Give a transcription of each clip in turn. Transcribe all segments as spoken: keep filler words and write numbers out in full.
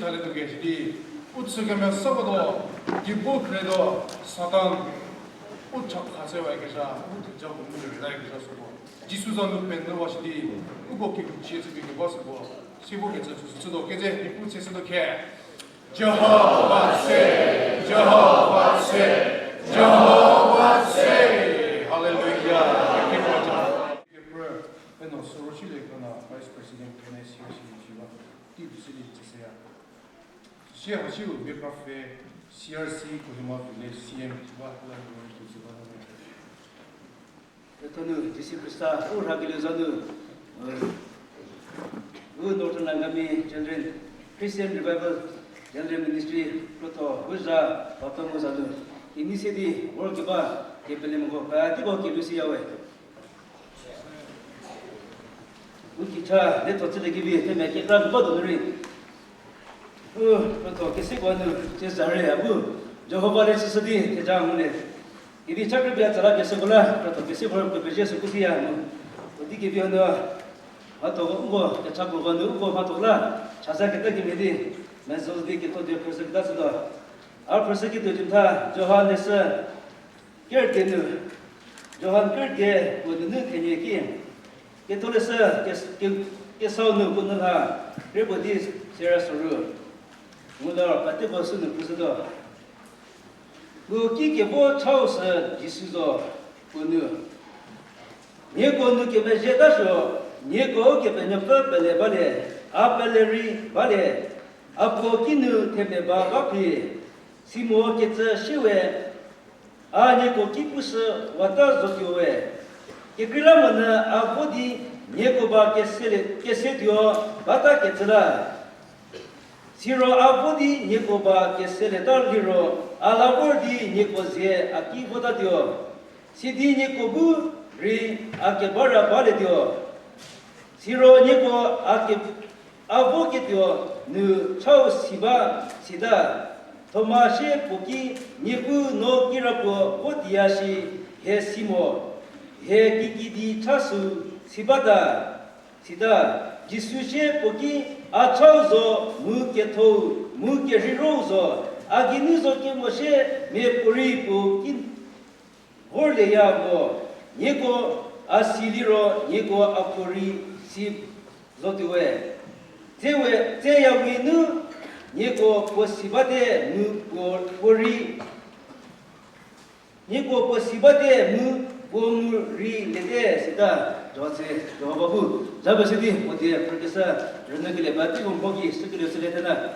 Thale tuo kecü di, u chü kemesa ba do, dibu khre do, Satan, u chakha se wa kezha, u theja ko mu rei la kezha süko. Jisu za nu pen nu wa shi di, uko ki hu chie chü bi keba süko. Sibo kecü süsü chü do keze, di pu chie sü do khe. Jihova se, Jihova se, Jihova se. Hallelujah. Thank you, Lord. Eno soro shi le kona Vice President kene C R C jiwa. Ti bisili tsüseya. Sia hasiu biography C R C Kohima Village C M jiwa la ni tsüwa na. Ethonu Jisu Khrista u rhakelieu za nu, u Northern Angami Children Christian Revival Children Ministry krotho u za, patho mu za nu, kini se di vor keba kepelemoko ka tiko kelusiyawe. U kicha le tho tsüle kevi themia kekra keba donu rei. U, krotho keseko nu, chie za rei a bu, Jihova le chüshü di theja ngulie. Idi cha krübia tsala keseko la, krotho keseko rei pezie süko siya nu. Udi kevi nu, mhatho uko, kecha kroba nu uko mhatho la, chaza keta kemhie di, mezo di ketho di phrüshü keta sütuo. A phrüshü ketuo citha, Johan leshü, Kerüge nu, Johan kerüge puo nunu thenie ki, Ketholeshü, kes-, ke-, kesau nu puo nu lha, rei puo di sera soru. Mu la pateko sünu phrüshütuo. Puo ki kevo chau sü Jisu zo puo nu. Nieko nu kemezhie tasuo, nieko Kepenuopfü pele balie, a pele rei balie, a puo kinu themia ba ba phi, simo kecü shiewe, a nieko ki pushü wata zotuowe. Kekreilamonyü a vo di nieko ba kese le-, kese tuo bata kecü la. Siro a vo di nieko ba kese leta liro, a la vor di nieko zie a ki votatuo. Sidi nieko bu rei a kebara balietuo. Siro nieko a ke-, a vo ketuo nu chau si ba sita. Thoma sie puo ki, Niepuu no kirapuo vo tiya shi, hie si mo, hie kikidi cha sü si bata. Sita, Jisu sie puo ki, A chau zo mu ketho-u mu kerheiro-u zo, a geinu zo kemo sie miapuorei puo ki vorlieya mo, nieko a si liro nieko a puorei si zotuowe. Tsewe, tseyawi nu nieko puo si bate mu puo, puorei, nieko puo si bate mu puo ngu rei liete sita. Jihova bu, za ba sidi mo die phrükesa, rünyükelie ba tei mo ki sükelie süliete na.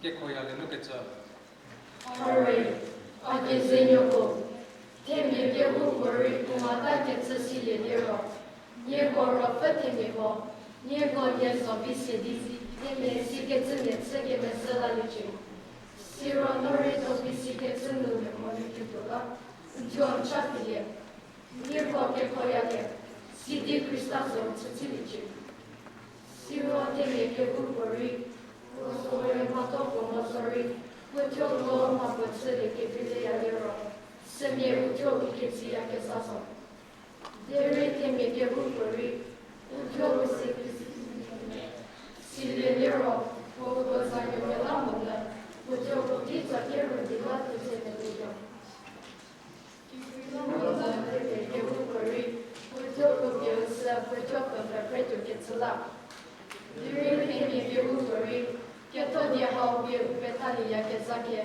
Kekhoya le nu kecü. Hare, a kezenuoko, themia kehoupuorei puo mata kecü silie liro, nieko ruopfü themiako, nieko nie zo vi se di, themia sikecümia chü kemezhü laliecie. Siro no rei tho vi sikecü nu mia mo nu kituo la, n thuo n cha pielie. Nieko kekhoya le, sidi Khrista zo chüchüliecie. Siro themia kehoupuorei, puo soe mhatho puo mo zorei, puo thuo puo mha puo chülie kevileya liro, sümia u thuo u keziyakezha zo. Derei themia kehoupuorei, u thuo u se keziyakezha silie liro, puo puo za nuomia la monyü, puo thuo puo ki tsa kerü di la tuo se metuotuo. Kikri la monyü themia kehoupuorei, puo thuo puo pie u sü puo thuo puo pfhe phretuo kecü la. Derei themia kehoupuorei, ketho die hau pie u pethalieyakezha ke,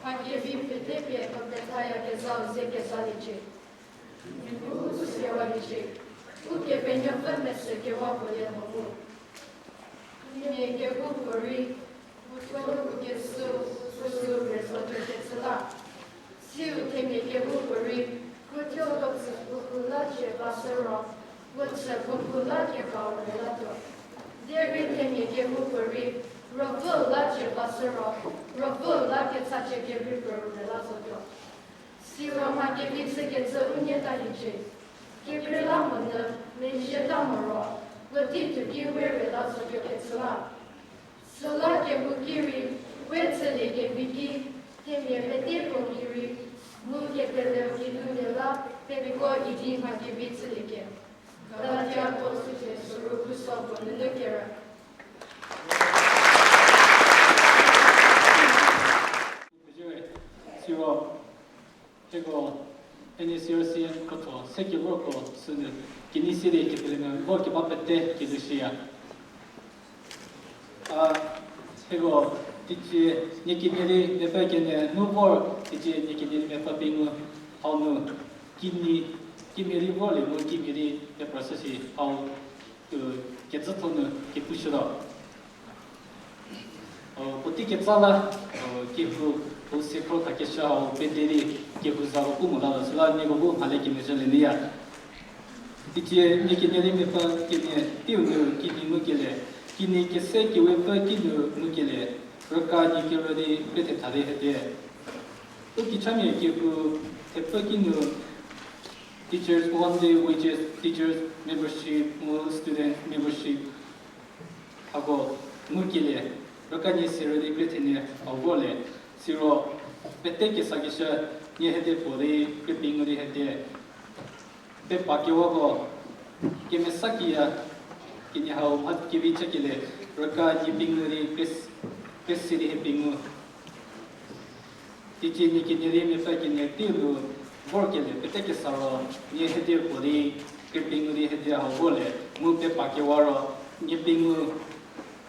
mha kevi pete pie u pethayakezhau ze kezhaliecie. Niepuu u siawaliecie, Ukepenuopfü mese kewa puo le mo mu. Themia kehoupuorei, puo thuo u kesü, u sü u rei zotuo kecü la. Siu themia kehoupuorei, puo thuo u tsü puo pu la cie va shü ro, puo tsü puo pu la cie kau rei latuo. Derei themia kehoupuorei, ruopfü la cie va shü ro, ruopfü la kecha cie kerei puo rei la zotuo. Siro mha kevi chükecü u nie taliecie. Kekreilamonyü, mezhieta moro, puotei tuo ki we rei la zotuo kecü la. Süla kehouki rei, we chülie kevi ki, themia pete puo ki rei, mu kepeleu geinu lie la, pepiko idi mha kevi chüliecie. Galatia puo sücie süru khuso puo nunu kere. Siro, hieko N A C R C M krotho se kevorko sünu, kenei silie kepelemiako keba pete kelushüya. A, hieko, teicie, nie kenie rei mepfü kenie nu vor, teicie nie kenie rei mepfü pengou, hau nu, kenie, kimhie rei vorlie mu kimhie rei peprashü shi hau, u, kecütho nu kepushütuo. O, puotei ketsa la, o, kehou, o, siekro khakeshü hau pete rei kehou za pu mo la süla nieko bu mhale kemezhülie neiya. Teicie nie kenie rei mepfü kenie teiu nu kenie ngukelie, kenie kese kewepfü kinu ngukelie, rüka nie kerü di kre thetha di hete. Ukichami kehou thepfü kinu teachers one day wages, teachers membership mu student membership hako ngukelie, rüka nie serü di kre thenie hau vorlie, siro pete kesakeshü nie hede puo di kre pengou di hede. Pepa kewako, kemesa kiya, kenie hau mha kevi chükelie, rüka nie pengou di kre s-, kre se di hie pengou. Teicie nie kenie rei mepfü kenie teiu nu vorkelie pete kesa ro, nie hede puo di kre pengou di hede hau vorlie, mu pepa kewa ro, nie pengou,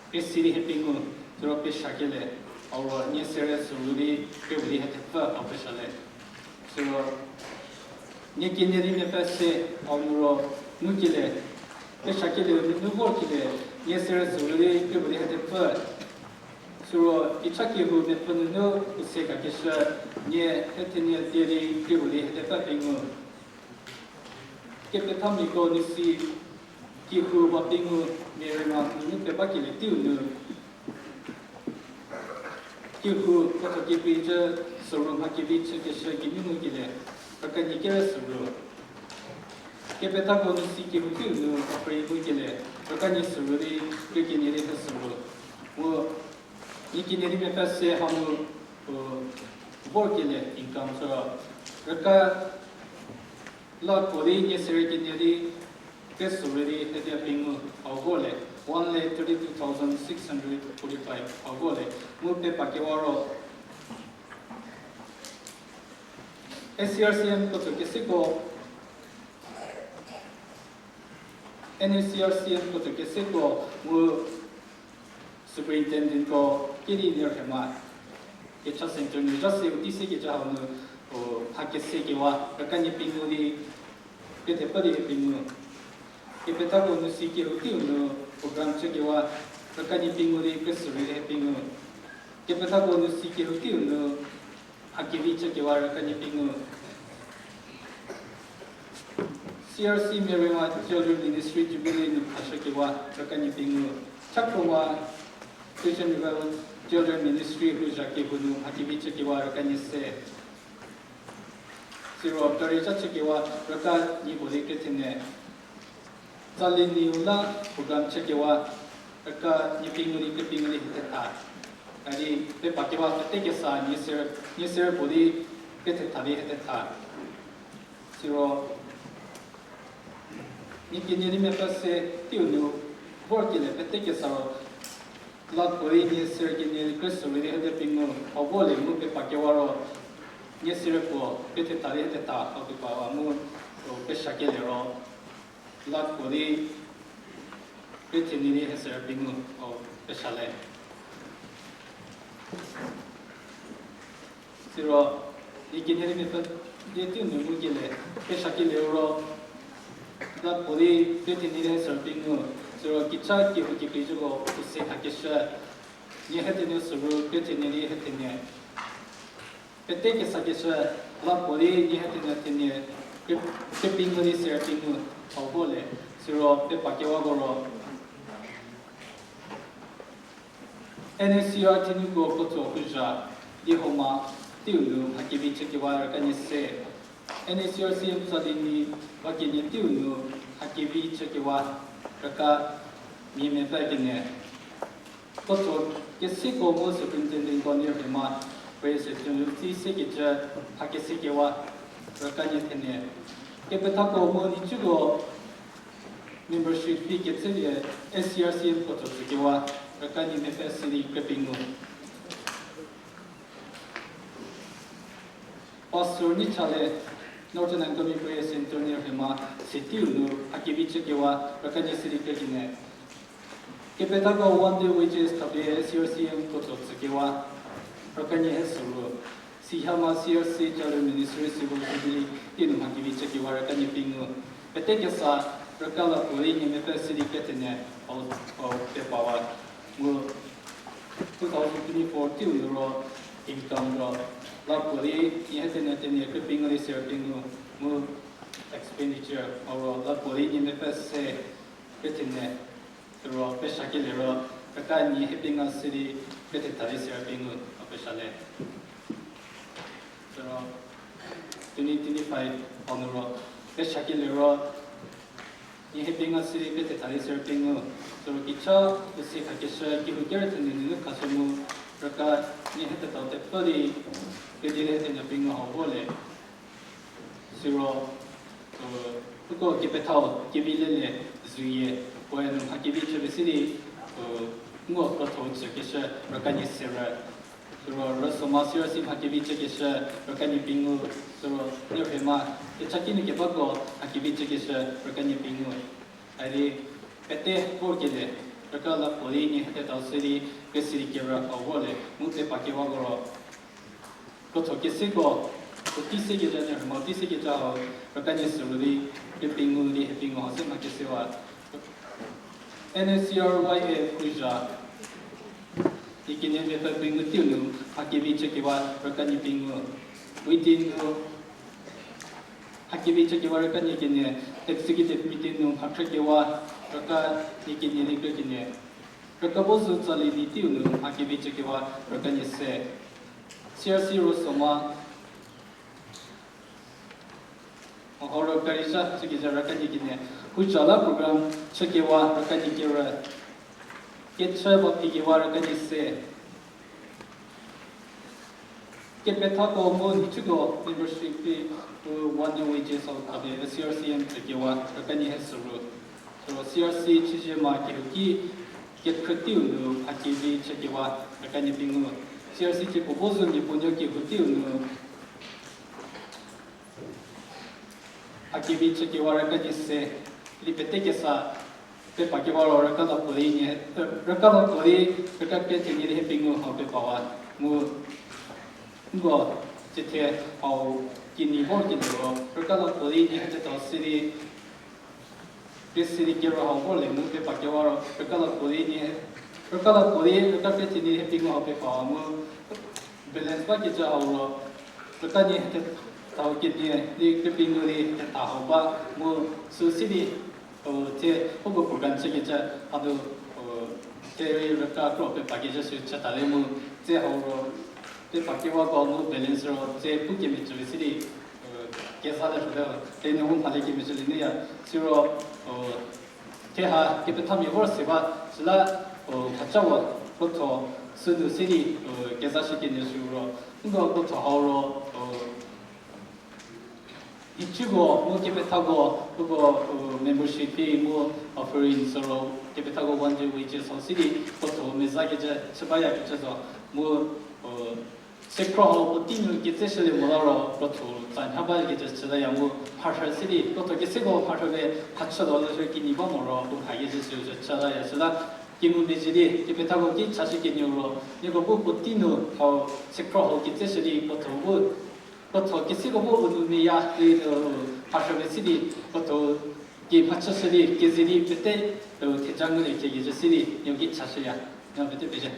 kre se di hie pengou, siro peshakelie, hau ro nie serü süru di kre puo di hie thepfü hau peshalie. Siro nie kenie rei mepfü se hau nu ro ngukelie, peshakelie nunu vorkelie, nie serü süru di kre puo di hie thepfü. Siro, icha kehou mepfü nunu u se kakeshü, nie hethenie die di kre puo di hie thepfü pengou. Kepethamiako nu si kehou ba pengou, mia rüna nunu pebakelie teiu nu kehou krotho kekrei cü süru mha kevi chükeshü geinu ngukelie, rüka nie kerü süru. Kepethako nu si kehou teiu nu a phrü ngukelie, rüka nie süru di kre kenie di hie süru. Mu nie kenie di mepfü se hanu, u, vorkelie income süro, rüka la puo di nie serü kenie di kre süru di hie die pengou hau vorlie, one lakh thirty-two thousand six hundred forty-five hau vorlie, mu pepa kewa ro, A C R C M krotho keseko, N A C R C M krotho keseko mu superintendentko kedi nirhema kecha centre nu ja se u tei se kecha hau nu, u, ha kese kewa rüka nie pengou di kre thepfü di hie pengou. Kepethako nu si kehou teiu nu program chükewa rüka nie pengou di kre süru di hie pengou. Kepethako nu si kehou teiu nu mhakevi chükewa rükanie pengou. C R C Meriema Children Ministry Jubilee nu khashükewa rükanie pengou. Chakroma Christian Revival Children Ministry rüzha kehou nu mhakevi chükewa rükanie se. Siro kerüca chükewa rüka nyi puo di kethenie. Tsali niu la program chükewa rüka nyi pengou di kepengou di hethetha. Kadi pepakewa pete kesa nie ser, nie ser puo di kethetha di hethetha. Siro nie kenie di mepfü se teiu nu vorkelie pete kesa ro, la puorei nie ser kenie di kre sürei di hede pengou, hau volie mu pepakewa ro, nie ser puo kethetha di hethetha, hau pepawa mu, o, peshakelie ro, la puorei kethenie di heser pengou, o, pesha le. Siro, nie kenie di mepfü di teiu nu ngukelie, peshakelie ro, la puorei kethenie di heser pengou, siro kicha kehou kekreicüko u se khakeshü, nie hetenie süru kethenie di hetenie. Pete kesakeshü, la puorei nie hetenie thenie, kre, krepengou di ser pengou, hau volie, siro pepakewako ro. N A C R Thenuko Kotso Kuzha, Lihouma, teiu nu mhakevi chükewa rükanie se. N A C R C M Tsalinyi, va kenie teiu nu mhakevi chükewa rüka mia mepfü kenie. Kotso keseko mu Superintendent Daniel Rhema, Praise Team nu tei sekecü mhakesekewa rükanie thenie. Kepethako mu nhicuko membership fee ketsepie S C R C M Kotso tsükewa rükanie mepfü se di krepengou. Pastor Nichale, Northern Angami Prayer Centre Rhema, se teiu nu mhakevi chükewa rükanie se di krekenie. Kepethako One Day Wages khapie S C R C M Kotso tsükewa rükanie he süru. Sihama C R C Children Ministry Civil Jubilee teiu nu mhakevi chükewa rükanie pengou. Pete kesa rüka la puorei nie mepfü se di kethenie, o, o, pepawa. Mu two thousand twenty-four teiu nu ro income ro, la puorei nie hetenie thenie krepengou di ser pengou, mu expenditure ro la puorei nie mepfü se kethenie, ro peshakelie ro, rüka nie hepengou se di kethetha di ser pengou, o, pesha le. Siro twenty twenty-five hau nu ro, peshakelie ro, nie hepengou se di kethetha di ser pengou, siro kicha u se khakeshü kehou kerü thenie nunu khashü mu, rüka nie hetetau tepfü di kedi di hetenie pengou hau volie. Siro, u, uko kepethau kevi lele zuyie, puoe nu mhakevi chüpie se di, u, ngo krotho chükeshü rükanie serü. Siro rüsoma C R C mhakevi chükeshü rükanie pengou, siro Rhema kechaki nu kebako mhakevi chükeshü rükanie pengou. Haidi pete vorkelie, rüka la puorei nie hetetau se di kre se di kerü hau volie, mu pepakewako ro. Krotho keseko, u tei sekecü, Rhema tei sekecü hau rükanie süru di, krepengou di hepengou hau se mhakesewa. N A C R Y A Kuzha, ikenie mepfü pengou teiu nu mhakevi chükewa rükanie pengou. Within nu mhakevi chükewa rükanie kenie, executive meeting nu mhakhrükewa rüka nie kenie di kre kenie. Rüka bo zü Tsalinyi teiu nu mhakevi chükewa rükanie se. C R C rüsoma, horo kerüca chükezha rükanie kenie. Hucha la program chükewa rükanie kerü. Kechü ba phikewa rükanie se. Kepethako mu nhicuko membership fee u one day wages hau khapie S C R C M chükewa rükanie he süru. Siro C R C Chizema kehouki kekhrü teiu nu mhakevi chükewa rükanie pengou. C R C Chiepuo bo zü Miapuonuo kehou teiu nu mhakevi chükewa rükanie se, li pete kesa pepakewa ro rüka la puorei nie, rüka la puorei rüka kre thenie di hepengou hau pepawa. Mu nko, tsithie hau kinyi vorkelie ro rüka la puorei nie hetetau se di, kre se di kerü hau vorlie mu pepakewa ro rüka la puorei nie Rüka la puo di, rüka kre thenie hepingu hau pekha mu balance ba kecü hau ro, rüka nie hete tau kenie di krüpingu di heta hau ba mu süu si di, o, tse, uko program chükecü hanu, o, tse rei rüka kro pepa kecü sü chüta le mu, tse hau ro, pepa kewako mu balance ro, tse pu kemecü le si di, o, keza le rhüte, tse nu mu mhale kemecü le nuya, siro, o, Theha kepethamia vor se ba, süla, o, mhaca-u, krotho, sünu se di, o, keza shü kenie sü ro, nko krotho hau ro, o, nhicuko mu kepethako, uko, o, membership fee mu offering sü ro, kepethako one day wages hau si di, krotho meza kecü, chü bayakecü zo, mu, o, Sükhro hau puotei nu ketseshülie mo la ro, krotho tsa nha bakecü chütaya mu, mharhü se di, krotho keseko mharhüpie mhachütuo leshü kinyi ba mo ro, u mha kecü sü chütaya süla, kinu mezhie di, kepethako ki chashü kenie ro, nieko bu puotei nu hau sükhro hau ketseshü di, krotho bu, krotho keseko bu u nu meya di, mharhüpie se di, krotho ki mhachüshü di, keze di, pete, theja ngulie kecü se di, nieko ki chashüya, nieko pete pezie.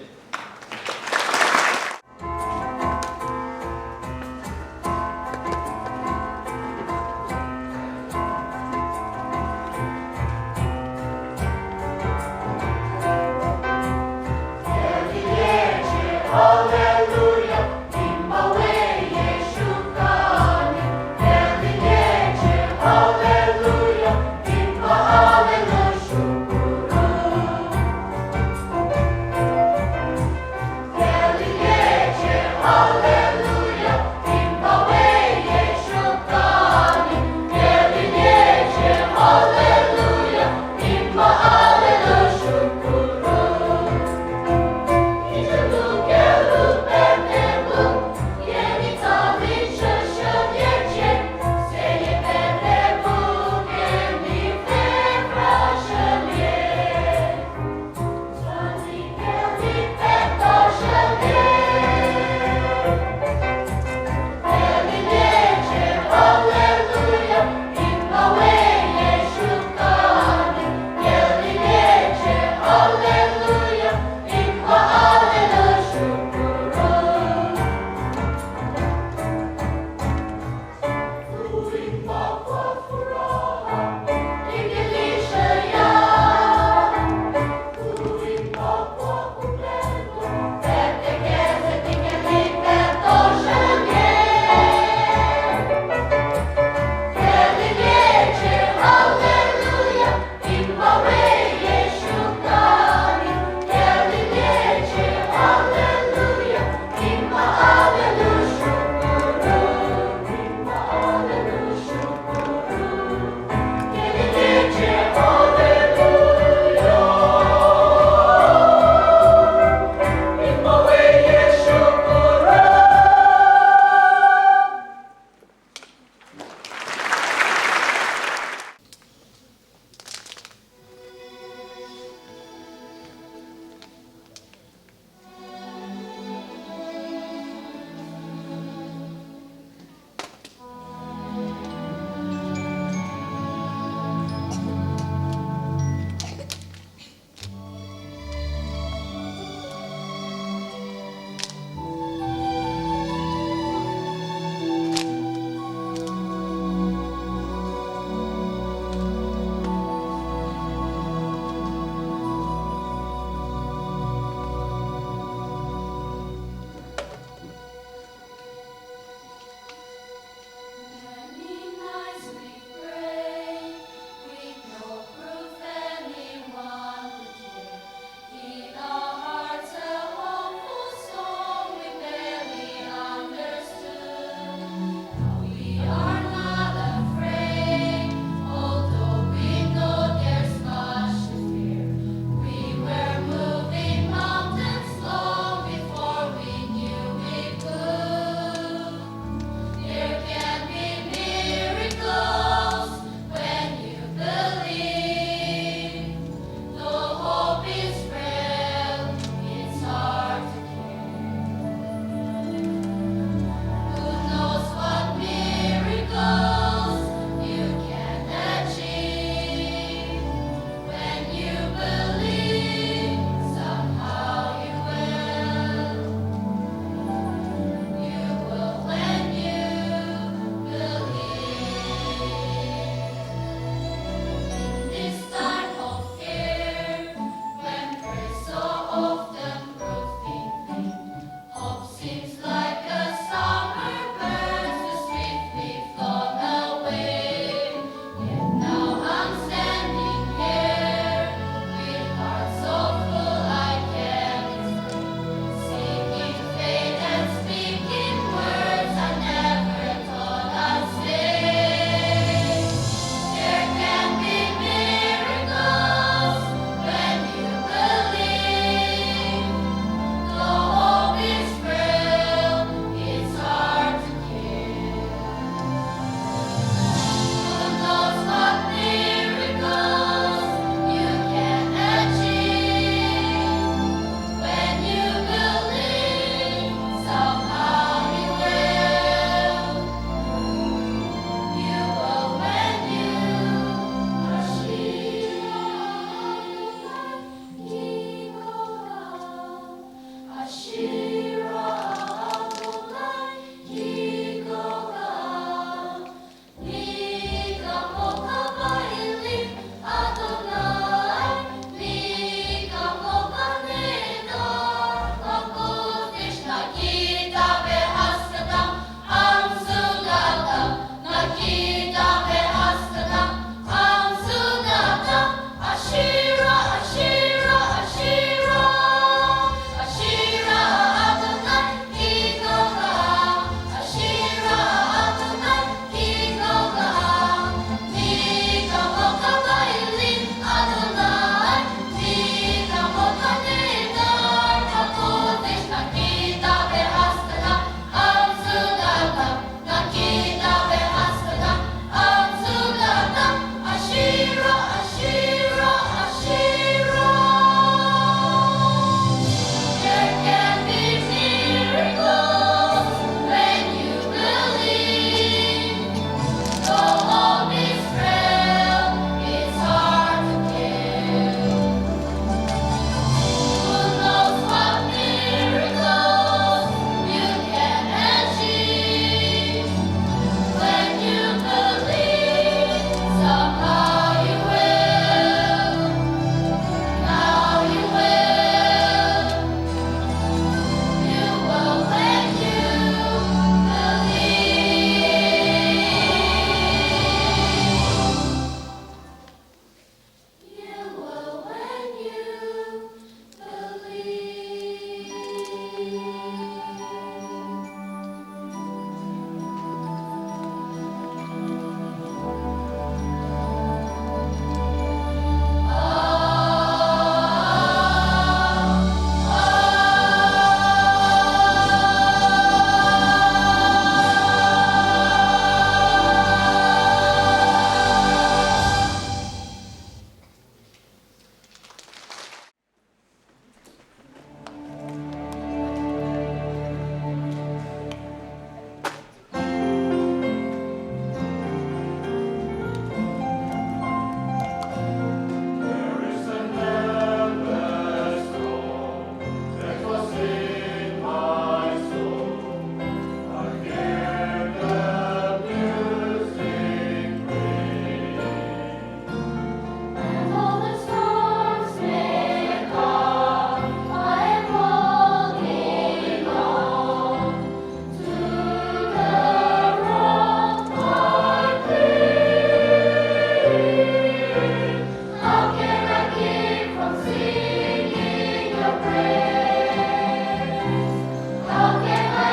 How can I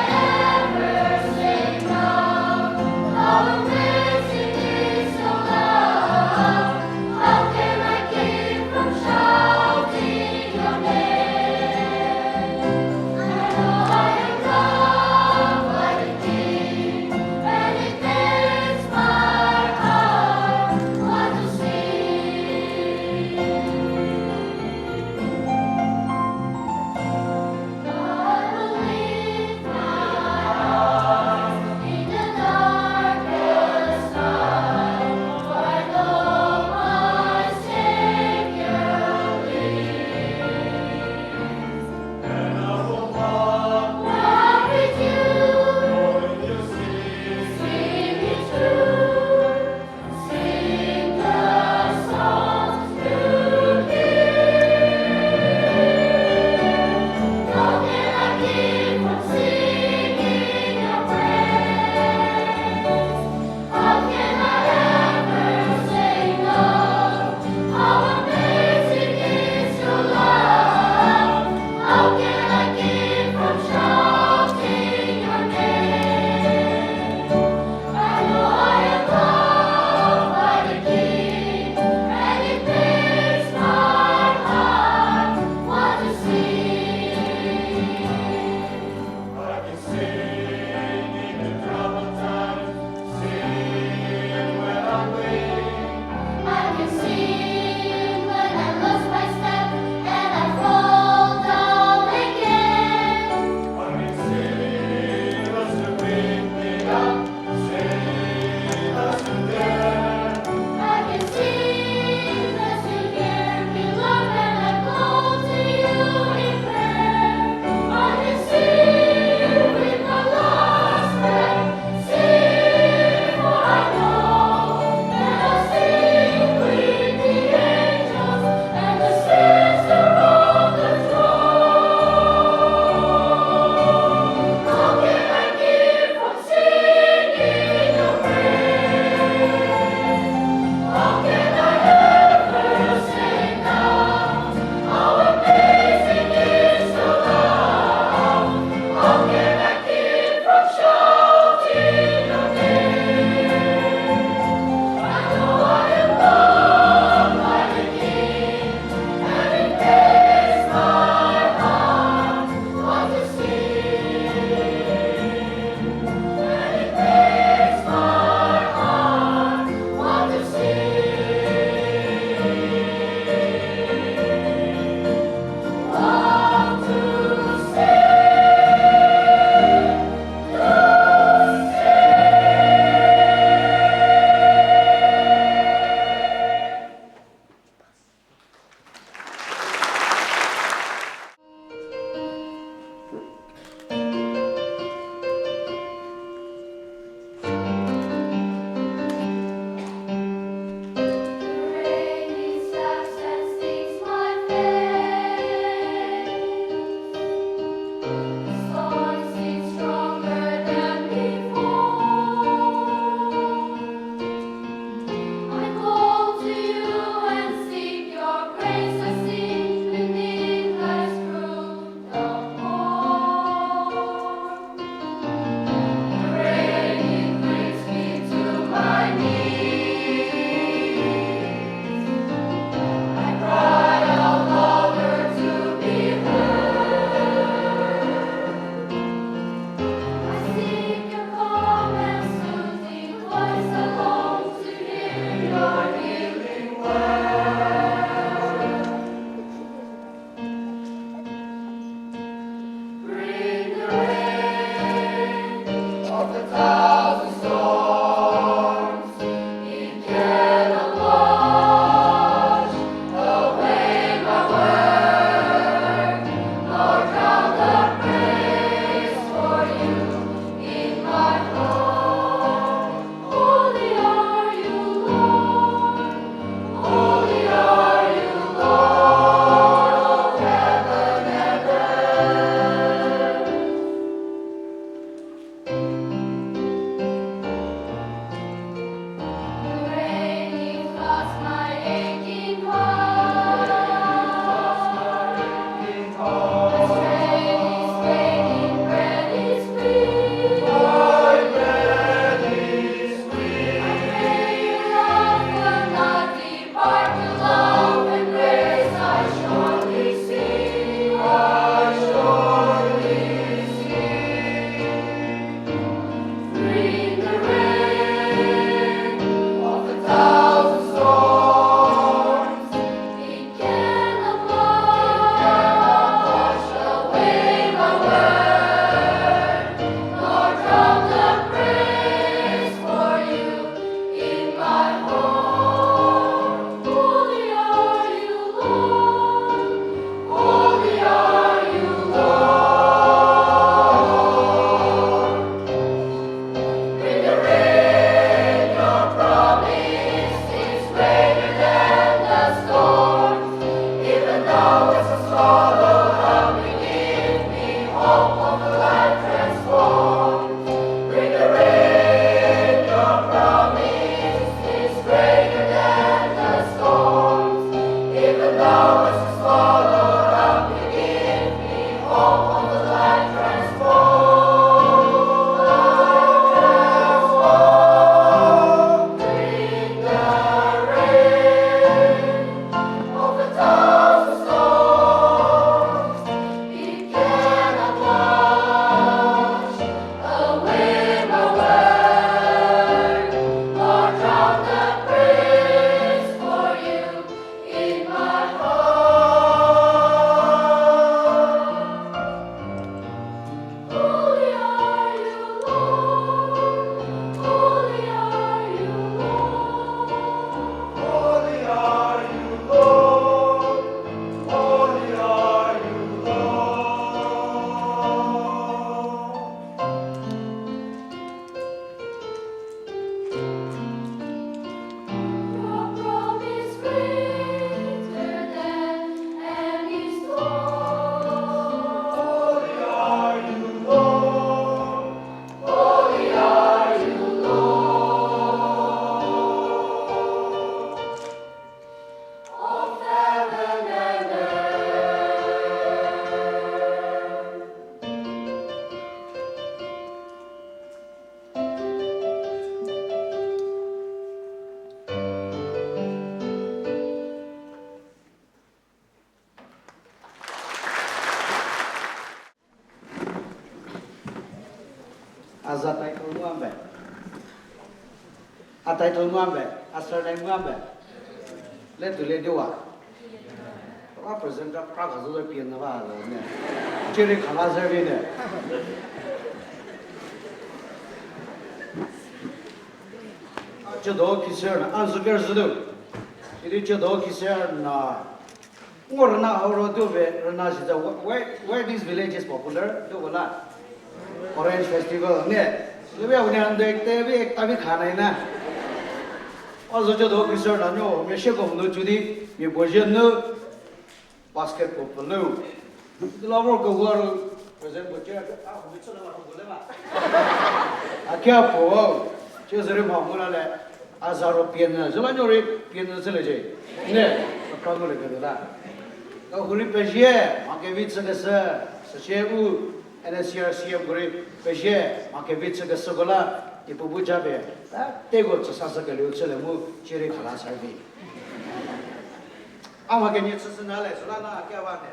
ever say no? How amazing is your love? How can I keep from shouting your name? I know I am loved by the King, and it makes my heart want to sing. A za title ngu a mbe. A title ngu a mbe. A surname ngu a mbe. Le tu le di wa. Ra presenter kra ka zo de pie na ba lo ne. Ciri khala zervi ne. Chüdo khisü na, a züker züdu. Idi chüdo khisü na, ngo rüna hau ro do be, rüna shi za, where, where this village is popular, do la. Orange Festival, ne. Lebe a wuni ande, te be, ta bi kha na ina. A zo chüdo khisü na, nyo, mia sheko nu chudi, mia boje nu. Basketball pelu. Dila vor kehou ro, present ko che, a, mi chü la ro le ma. A kya po, che zeri ma mo la le, a za ro piano, zela nyo ri piano zele je. Ne, a kra no le ke la. Ka huri pezie, ma kevi chü kese, se che u, N S C R C M huri pezie, ma kevi chü kese ko la, ipu bu ja be, a, te ko chü sa se ke liu chü le mu, chiri khala sa vi. A mha kenie chüshü na le, süla na a kya ba ne.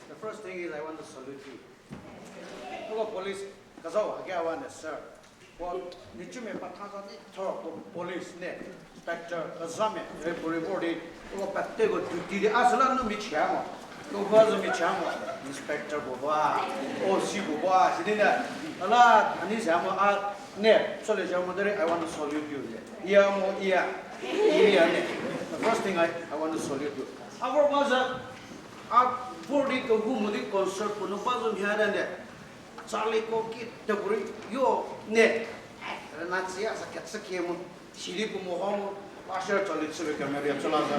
The first thing is I want to salute you. Uko police kezhau a kya ba ne, sir. Ko, nichumia patha za ni thor ko police ne, inspector kezhamia, re puri vor di, uko pete ko duty di, a süla nu mi chia mo. Ko ba zo mi chia mo, inspector ko ba, O C ko ba, sidi ne, ala, ani sa mo, a, ne, so le sa mo, dere, I want to salute you, ne. Iya mo, iya. Iya ne. The first thing I, I want to salute you. A vor ba za, a vor di kehou mo di concert puo nu ba zo mhie de ne. Charlie ko ki te kuri yo ne. Rüna tsiya sa ketsü kie mo. Sidi puo mo ho mo. Pastor Charlie chü be camera chü la za.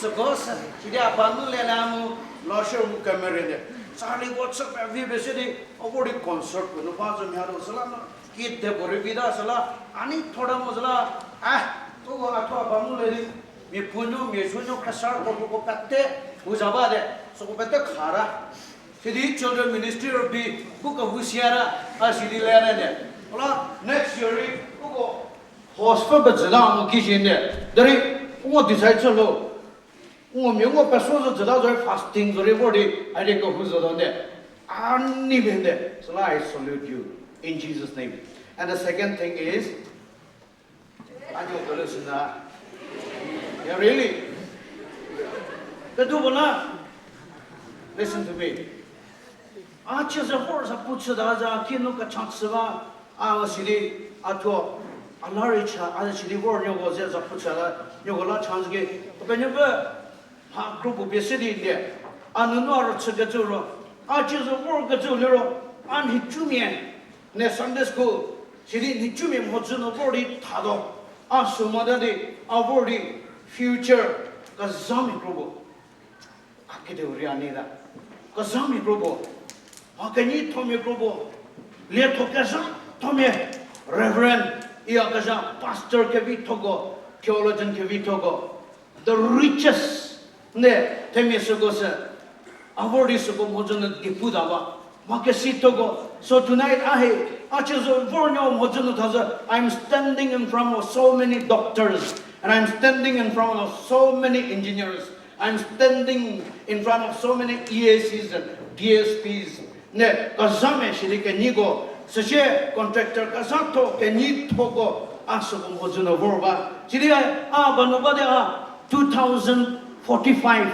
Tsüko sa. Sidi a ba nu le la mo. Pastor mu camera ne. Charlie ko chü pe vi be sidi. A vor di concert puo nu ba zo mhie ro süla no. Ki de ko rei vi da süla, a ni thor da mo süla, a, uko a thuo a ba mu le di, mia puo nuo, mia suo nuo, khrüsar ko, ko pete, u za ba de, süko pete kha ra. Sidi Children Ministry rübei, bu kehou sia ra, a sidi le ne ne. Ola, next year rei, uko hospital pezü da mo ki shi ne. Derei, uko decide chü lo. Ngo mia ngo peso zo züta zo fasting zo rei vor di, a di kehou zo do ne. A ni be ne. Süla I salute you in Jesus' name. And the second thing is, a di kehou zo na. Yeah, really. Kedu bona. Listen to me. A chie ze vor za pu chü da za kinu kechachü ba, a sidi, a thuo, a la rei cha, a sidi vor nieko ze za pu chü la, nieko la chance ki, kepenuopfü, ha group pie se di lie, a nunu a ro chü kecü ro, a chie ze vor kecü liro, a nhicumia, ne Sunday school, sidi nhicumia mhodzü nu vor di tha do, a sü mota di, a vor di, future, kezhamia group. A kediu ria ni ta. Kezhamia krobo. A kenyithomia krobo. Lietho kezhathomia. Reverend, iya kezha, pastor kevithoko, theologian kevithoko. The richest. Ne, themia süko sü. A vor di süko mhodzü nu di pu ta ba. Mha kesithoko. So tonight, a he, a chie zo vor nyo mhodzü nu tha zo, I'm standing in front of so many doctors, and I'm standing in front of so many engineers. I'm standing in front of so many E A Cs and D S Ps. Ne, kezhamia shidi kenyiko, süsie contractor kezhatho kenyithoko, a süko mhodzü nu vor ba. Sidi a, a ba nu ba di a two thousand forty-five.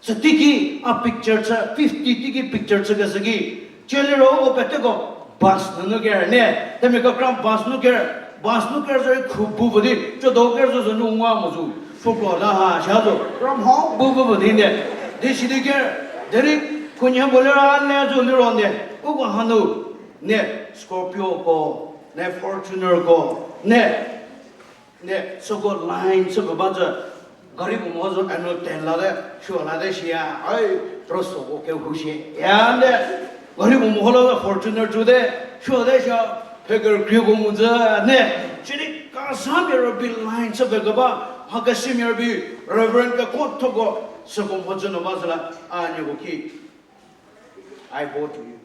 Süteiki a picture chü, fifty teiki picture chü kezhü ki. Chie liro uko peteko bus nunu ker ne. Themia kekra bus nu ker, bus nu ker zo khu bu vo di, chodo ker zo zo nu ngua mo zo. Fokro la ha, sha zo. Ram ha bu vo vo di ne. Di sidi ker, derei khunhie bo lira le zo liro ne. Uko hanu, ne, Scorpio ko, ne, Fortuner ko, ne. Ne, süko line süko ba zo, gari puo mo zo annual ten la de, shuo la de shia, ai, pro süko kehou shie. Ya ne, gari puo mo la de Fortuner chü de, shuo de shia, pheker krie ko mu zo ne. Chüdi kezhamia rübei line süko keba, mha kesimia rübei, Reverend kekuothoko, süko mhodzü nu ba zo la, a nieko ki. I bow to you.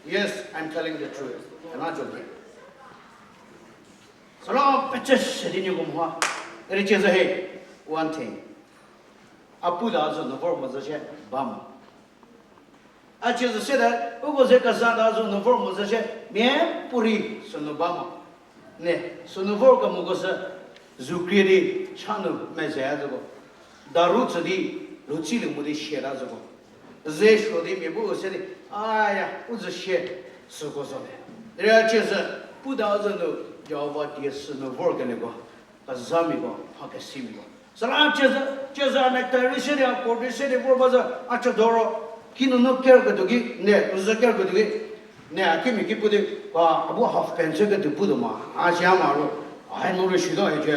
Yes, I'm telling the truth. I'm not joking. Süla pecü se di nieko mha. Eri chie zo he, one thing. A pu ta zo nu vor mo zo shie, bam. A chie zo se de, uko ze kezha ta zo nu vor mo zo shie, mia puorei sünu ba mo. Ne, sünu vor kemoko sü, zu krie di, cha nu meze a zoko. Daru tsü di, lu tsi lu mo di shie ta zoko. Ze suo di mia bu u se di, aya, u zü shie, süko zo le. Derei a chie zo, pu ta zo nu, Jihova die sünu vor kelieko. Kezhamiako, mha kesimiako. Süla a chie zo, chie zo a necktie rei se di, a coat rei se di, vor ba zo, a chie doro, kinunu ker ketuo ki, ne, u zü ker ketuo ki, ne, a kimia ki pu di, pa, a bu half pant se ketuo pu tuo ma, a sia ma ro, a hai nu rei shi ta hi chie,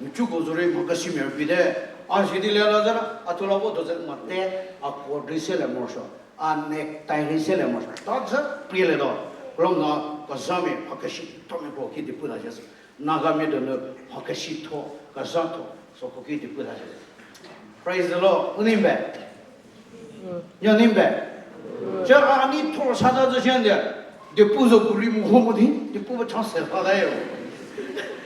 mcuko zo rei mha kesimia rüpie te, a si di le la zo la, a thuo la vo tuo ze mate, a coat rei se le morosuo, a necktie rei se le morosuo, ta zü pie le tuo, ro no, kezhamia, mha kesithomiako ki di pu ta chie zo. Nagamia donu mha kesitho, kezhatho, süko ki di pu ta chie zo. Praise the Lord. U nei mbe? Nuo nei mbe? Chie a nei thor sa ta zo shie di, di pu zo puorei mo ho mo di, di pu ba chance sa ta yo.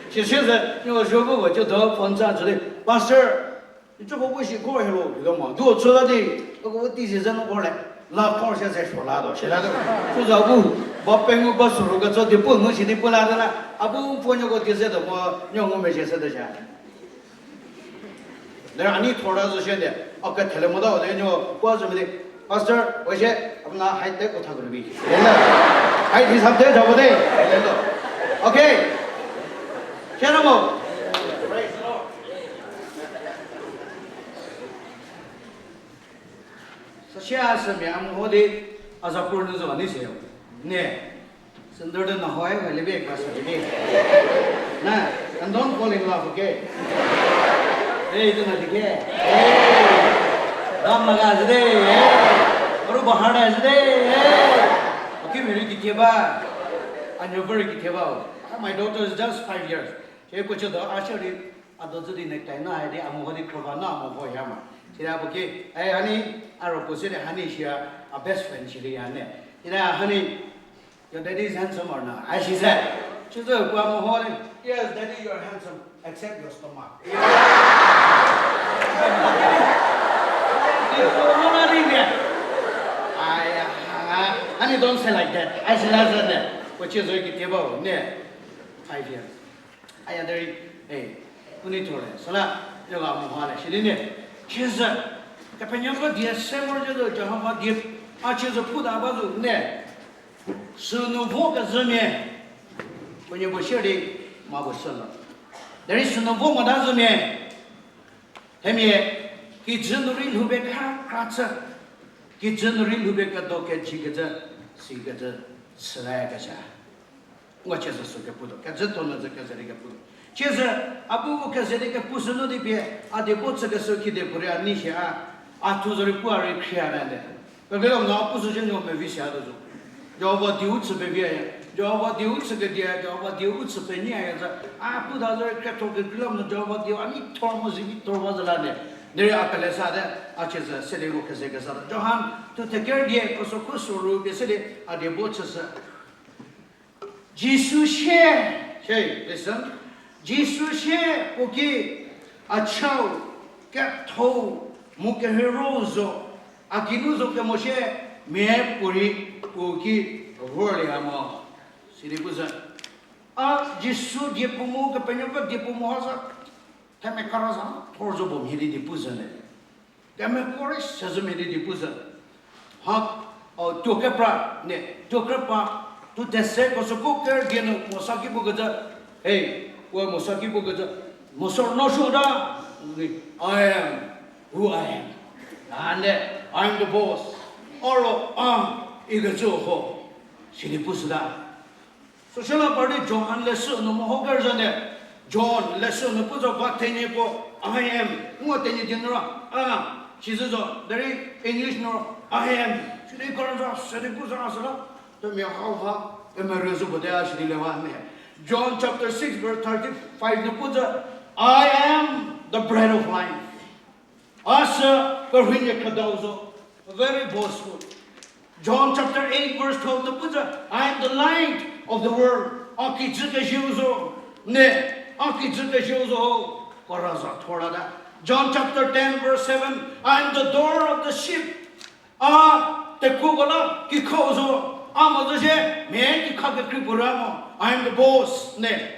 Sisi ze, nuo zo bu ba chie do phone sa zo di, Pastor, n tsüko bu shi khor hie ro, di do mo. Duo chü la di, uko bu tei si ze nu khor le. La khor shie ze suo la tuo, shie la tuo. Sü za bu, ba pengou ba suru ketso di pu nu shi di pu la tuo la. A bu phone nuoko di ze tuo mo, nuo ngumezhie se tuo shie. Derei a nei thor ta zo shie di, a kethele mo ta, o de nuo, kua zo mo di, Pastor, 我先, अपना height tag उठा कर भी. Height हिसाब से जाओ दे. Okay. Shie na mo. Süsie a sümia a meho di a za puo nu zo ba nei se yo. Ne. Sündor de na hoe, we le be kra sa di. Na, and don't fall in love, okay? Ei, tu na di ke. Ei. Dam laga zü de. Ei. Aru bahar de zü de. Ei. Okay, meri kithie ba. A nuo vor kithie ba. Ah, my daughter is just five years. Chie ko chü do a shie di, a do zü di necktie na hai di, a meho di khrüva na a meho ya ma. Sidi a puo ki, ei, honey, a ro puo se di honey shi a, a best friend shi di ya ne. Sidi honey, your daddy is handsome or not? A shi se. Chü zü puo a meho di, yes, daddy, you are handsome, except your stomach. Aya, honey, don't say like that. A shi la zü ne. Ko chü zo kithie ba ne. Five years. Aya derei, ei, u nei thor le, süla, yega meho le, sidi ne, chie zo, Kepenuopfü die se morosuo zo, Jihova die, a chie zo pu ta ba zo ne, sünu vo kezhümia, puo nie puo shie di, ma puo sü lo. Derei sünu vo mo ta zhümia, themia, kijü nu rei lhoupie kha kra chü, kijü nu rei lhoupie kedo keji kecü, si kecü, süla kezha. Ngo chie zo sü kepu tuo, kecü tho nu zü keze di kepu tuo. Chie zo, a bu u keze di kepu sü nu di pie, a die bo chü kesü kide puorei a nei shie a, a thu zo rei pu a rei khrie a le. Kekreilamonyü a pu sü zhie nuo mevi sia tuo zo. Jihova die u chü pevi a ya. Jihova die u chü kedia, Jihova die u chü penyi a ya zü. A pu ta zo rei khrietho kekreilamonyü Jihova die a nei thor mo zi nei thor ba zü la ne. Derei a kele sa te, a chie zo se di u keze kesa te. Johan, thu theker die, ko so ko so ru pie se di, a die bo chü sü. Jisu sie, hey, listen. Jisu sie puo ki a chau, kethou, mu kerheiro zo, a geinu zo kemo sie, mia puorei puo ki vorlie ha mo. Sidi pu zo. A Jisu die puo mu, Kepenuopfü die puo mu ha zo. Themia kara za thor zo puo mhie di di pu zo le. Kemeko rei se zhü mhie di di pu zo. Ha, o, tuo kepra, ne, tuo kepra, tu tese ko süko ker die nu Mosa ki pu kezhü. Hey, we Mosa ki pu kezhü. Mosa no shuo ta, I am who I am. And I am the boss. Oro, a, ikecü ho. Sidi pu sü ta. Süla par di Johan leshü nu meho ker zhü ne. John leshü nu pu zo va Tenyidie puo, I am. Ngo Tenyidie nu ro, a, sizü zo, derei English nu ro, I am. Sidi kor zo, sidi pu zo a süla. Themia hauha, kemerü zo puo te a sidi le va ne. John chapter six verse thirty-five nu pu zo, I am the bread of life. A sü kerhei nie khadau zo. Very boastful. John chapter eight verse twelve nu pu zo, I am the light of the world. A kijü kezieu zo. Ne, a kijü kezieu zo. Kora za thor la ta. John chapter ten verse seven, I am the door of the sheep. A Tekuoko la kikhau zo, a mo zo shie, mia kikha kekrei puo ra mo. I am the boss, ne.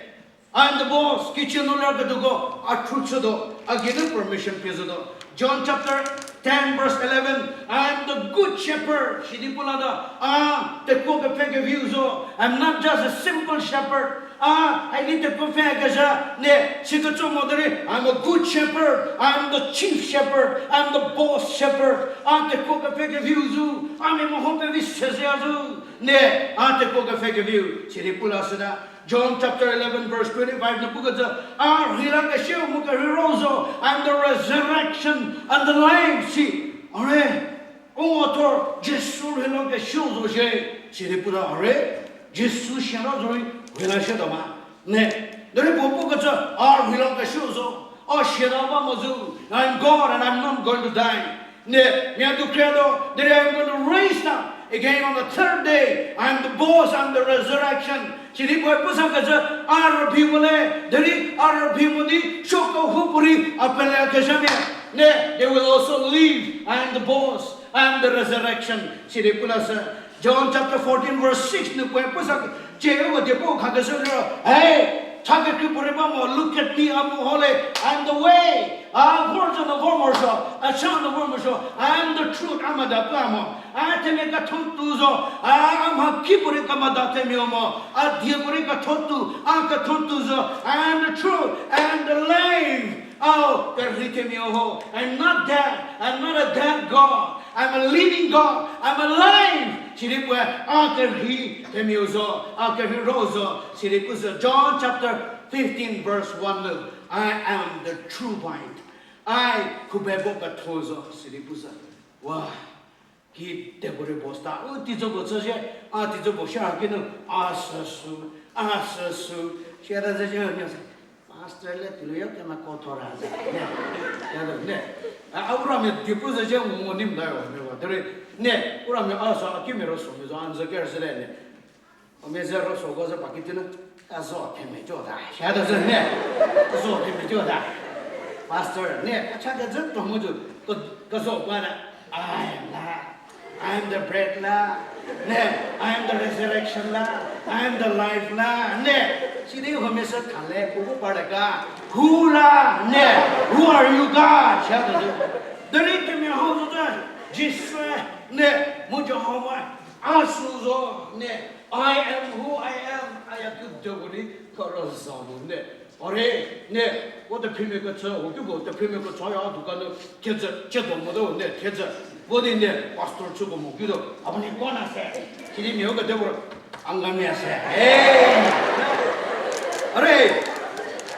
I am the boss, kitchen nu ler ketuoko, a thu chütuo, a geinu permission pie zotuo. John chapter ten verse eleven, I am the good shepherd, sidi pu la ta, a tekuo kepfü keviu zo. I'm not just a simple shepherd. A, a ni tekuo pfü kezha, ne, sikecü mo derei, I'm a good shepherd, I'm the chief shepherd, I'm the boss shepherd. A tekuo kepfü keviu zo, a mia meho pevi sezia zo. Ne, a tekuo kepfü keviu, sidi pu la süta. John chapter eleven verse twenty-five nu pukecü, a rhei la kesiu mu kerhei ro zo, I'm the resurrection and the life, si. Are, u ngo thor, Jisu rhei la kesiu zo shie, sidi pu ta are, Jisu sia la zo rei, rhei la shie tuo ma. Ne, derei puo pukecü, a rhei la kesiu zo, a sia la ba mo zo, I'm God and I'm not going to die. Ne, mia du khriatuo, derei I'm going to raise up again on the third day. I'm the boss, I'm the resurrection. Sidi puoe pu sakecü, a rübei mo le, derei a rübei mo di, suo kehoupuorei a pele kezhamia. Ne, they will also live. I am the boss, I am the resurrection. Sidi pu la sü. John chapter fourteen verse six nu puoe pu sa, cie uko die pu khakeshü liro, hey, cha kekrei puorei ba mo, look at me, a meho le, I'm the way. A vor zo nu vor morosuo, a cha nu vor morosuo, I am the truth, a mada pu a mo. A themia ketho tuo zo, a, a mha kipuorei kemada themia mo, a diepuorei ketho tuo, a ketho tuo zo, I am the truth and the life. Au, kerhei themia ho. I'm not dead. I'm not a dead God. I'm a living God. I'm alive. Sidi puoe, a kerhei themia zo, a kerhei ro zo, sidi pu sü. John chapter fifteen verse one nu, I am the true vine. A khubebo ketho zo, sidi pu sü. Wa, ki tekuo rei boss ta, u teizo puo chü shie, a teizo puo shie a kinu, a süsü, a süsü, shie ta ze shie, pastor le tuoyo kemeko thor ra ze. Ne, ya de ne. A, a uramia diepu ze shie ngu ngu ni mla yo, mia wa. Derei, ne, uramia a sü, a kimia ro sümia zo, a n ze ker se le ne. Umia ze ro süko ze pa kiti nu, a zo themia jo ta. Shie ta ze ne, a zo themia jo ta. Pastor, ne, a cha kezü tuo mu zo, ke, kezo ba ta. I am la, I am the bread la, ne, I am the resurrection la, I am the life la, ne. Sidi huomia sü kha le, puo bu par le ga. Who la, ne, who are you, God? Shie ta zo. Derei themia hau zo ta, Jisu, ne, mu Jihova, a sü zo, ne, I am who I am, a ya ku de vo di, kara za mo ne. Are, ne, vo tephrimia kechü, ho ki vo tephrimia kechü ya dukan nu, thiedzü, thiedo mo de ne, thiedzü. Vo di ne, pastor chüko mo ki do, a bu ni kona se. Sidi mia u kede vo, angamia se. Hey! Are!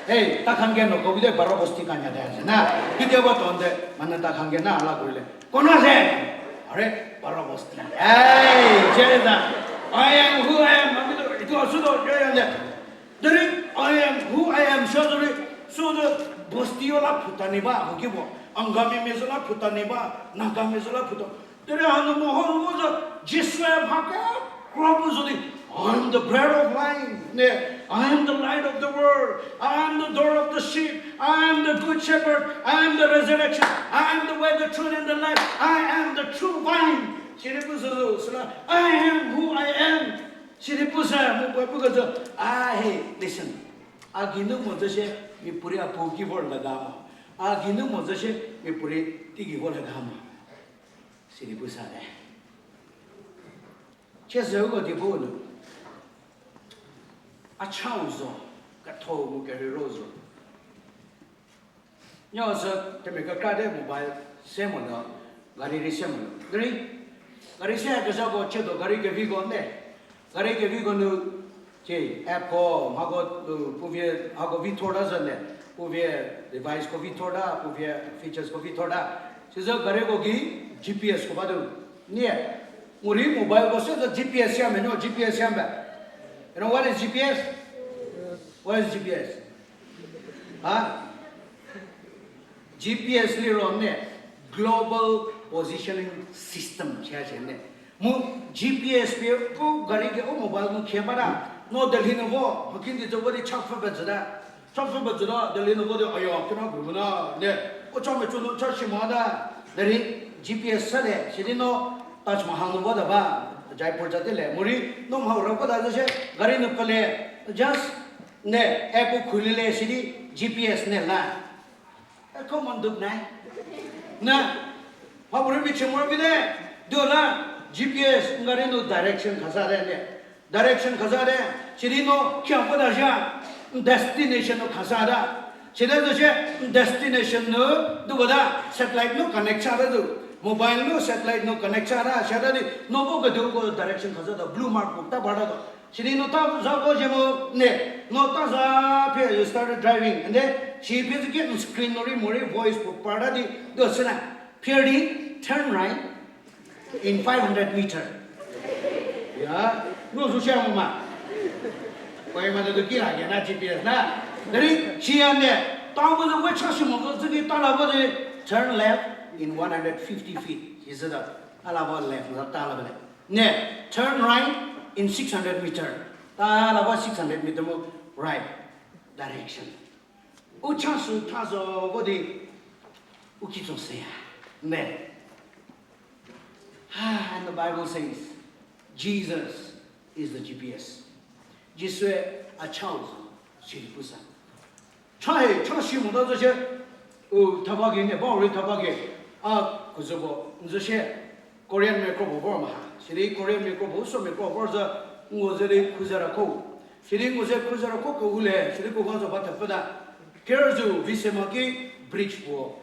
Hey, ta khan ke no ko bi de baro bosti kanya de se na. Ki de vo tonde, mane ta khan ke na ala ko le. Kona se? Are, baro bosti. Hey, jere da. I am who I am. Ami to, ito asu to, ya ya ne. Derei, I am who I am. Sho derei, so the bosti yo la phuta ni ba, ho ki bo. Angamimia zo la phuta ni ba, Nagamia zo la phuta. Derei hanu mo ho mo zo, Jisu-e mha kekra pu zo di, I am the bread of life, ne, I am the light of the world, I am the door of the sheep, I am the good shepherd, I am the resurrection, I am the way, the truth, and the life, I am the true vine. Sidi pu zo zo, süla, I am who I am. Sidi pu se, mo pu pu ko zo, ah, hey, listen. A geinu mo zo shie, miapuorei a puo ki vor le ga mo. A geinu mo zo shie, miapuorei teigei vor le ga mo. Sidi pu sa le. Chie se uko die pu nu. A chau zo, ketho mu kerhei ro zo. Nyo sü themia kekra de mobile se mo lo, gari rei se mo lo. Gari, gari se kezhako chie do gari keviko ne. Gari keviko nu, chie app ko, mhako, uh, puo vie, mhako vi thor ta zo ne. Puo vie device ko vi thor ta, puo vie features ko vi thor ta. Sizü gari ko ki G P S ko ba do. Nie, mu rei mobile ko se zo G P S ya me no, G P S ya me. You know what is G P S? What is G P S? Ha? G P S liro ne, Global Positioning System, shie shie ne. Mu G P S pie u gari ke u mobile nu khie ba ta, no Delhi nu vo, mhakindi zo vo di chapfü pezhü ta. Chapfü pezhü ta, Delhi nu vo di, ayo, kina gu na, ne, u cha mecü nu cha shi ma ta, derei G P S sa le, sidi no, Taj Mahal nu vota ba, Jaipur za te le. Morei no mha ura vota zo shie, gari nu pele, just ne, app-u khulile sidi, G P S ne la. E common duk nai. Na, mha puorei michie morovi te, do la, G P S, n gari nu direction khasa te ne. Direction khasa te, sidi no kia vota zha, n destination nu khasa ta. Sidi zo shie, n destination nu, do vota, satellite nu connect sa ta zo. Mobile nu satellite nu connect sa ta, sa ta di, no vo ketuoko direction khasa ta, blue mark puo ta bar ta zo. Sidi no ta za vo zhie mo ne, no ta za pie you started driving, and then, si pie zhie ke n screen nu rei morei voice puo par ta di, do süna, pie di, turn right, in five hundred meter. Ya, no zo shie mo ma. Koima de ki la ke na G P S na. Derei, siya ne, ta vo zo we cha shi mo zo zhie ki ta la vo de, turn left in one hundred fifty feet. Is it a? A la vo left, ta la vo left. Ne, turn right in six hundred meter. Ta la vo six hundred meter mo right direction. U cha sü tha zo vo di, u ki zo se ya. Ne. Ah, and the Bible says, Jesus is the G P S. Jisue a chau zo, sidi pu sa. Cha he, cha shi mo ta zo shie, u thaba ke ne, ba rei thaba ke, a, ku zo vo, n zo shie, Korean mia kro puo vor ma ha. Sidi Korean mia kro puo, so mia kro vor zo, ngo ze di khu ze ra kho. Sidi ngo ze khu ze ra kho kehou le, sidi ko va zo ba thepfü ta. Ker zo vi se ma ki bridge puo,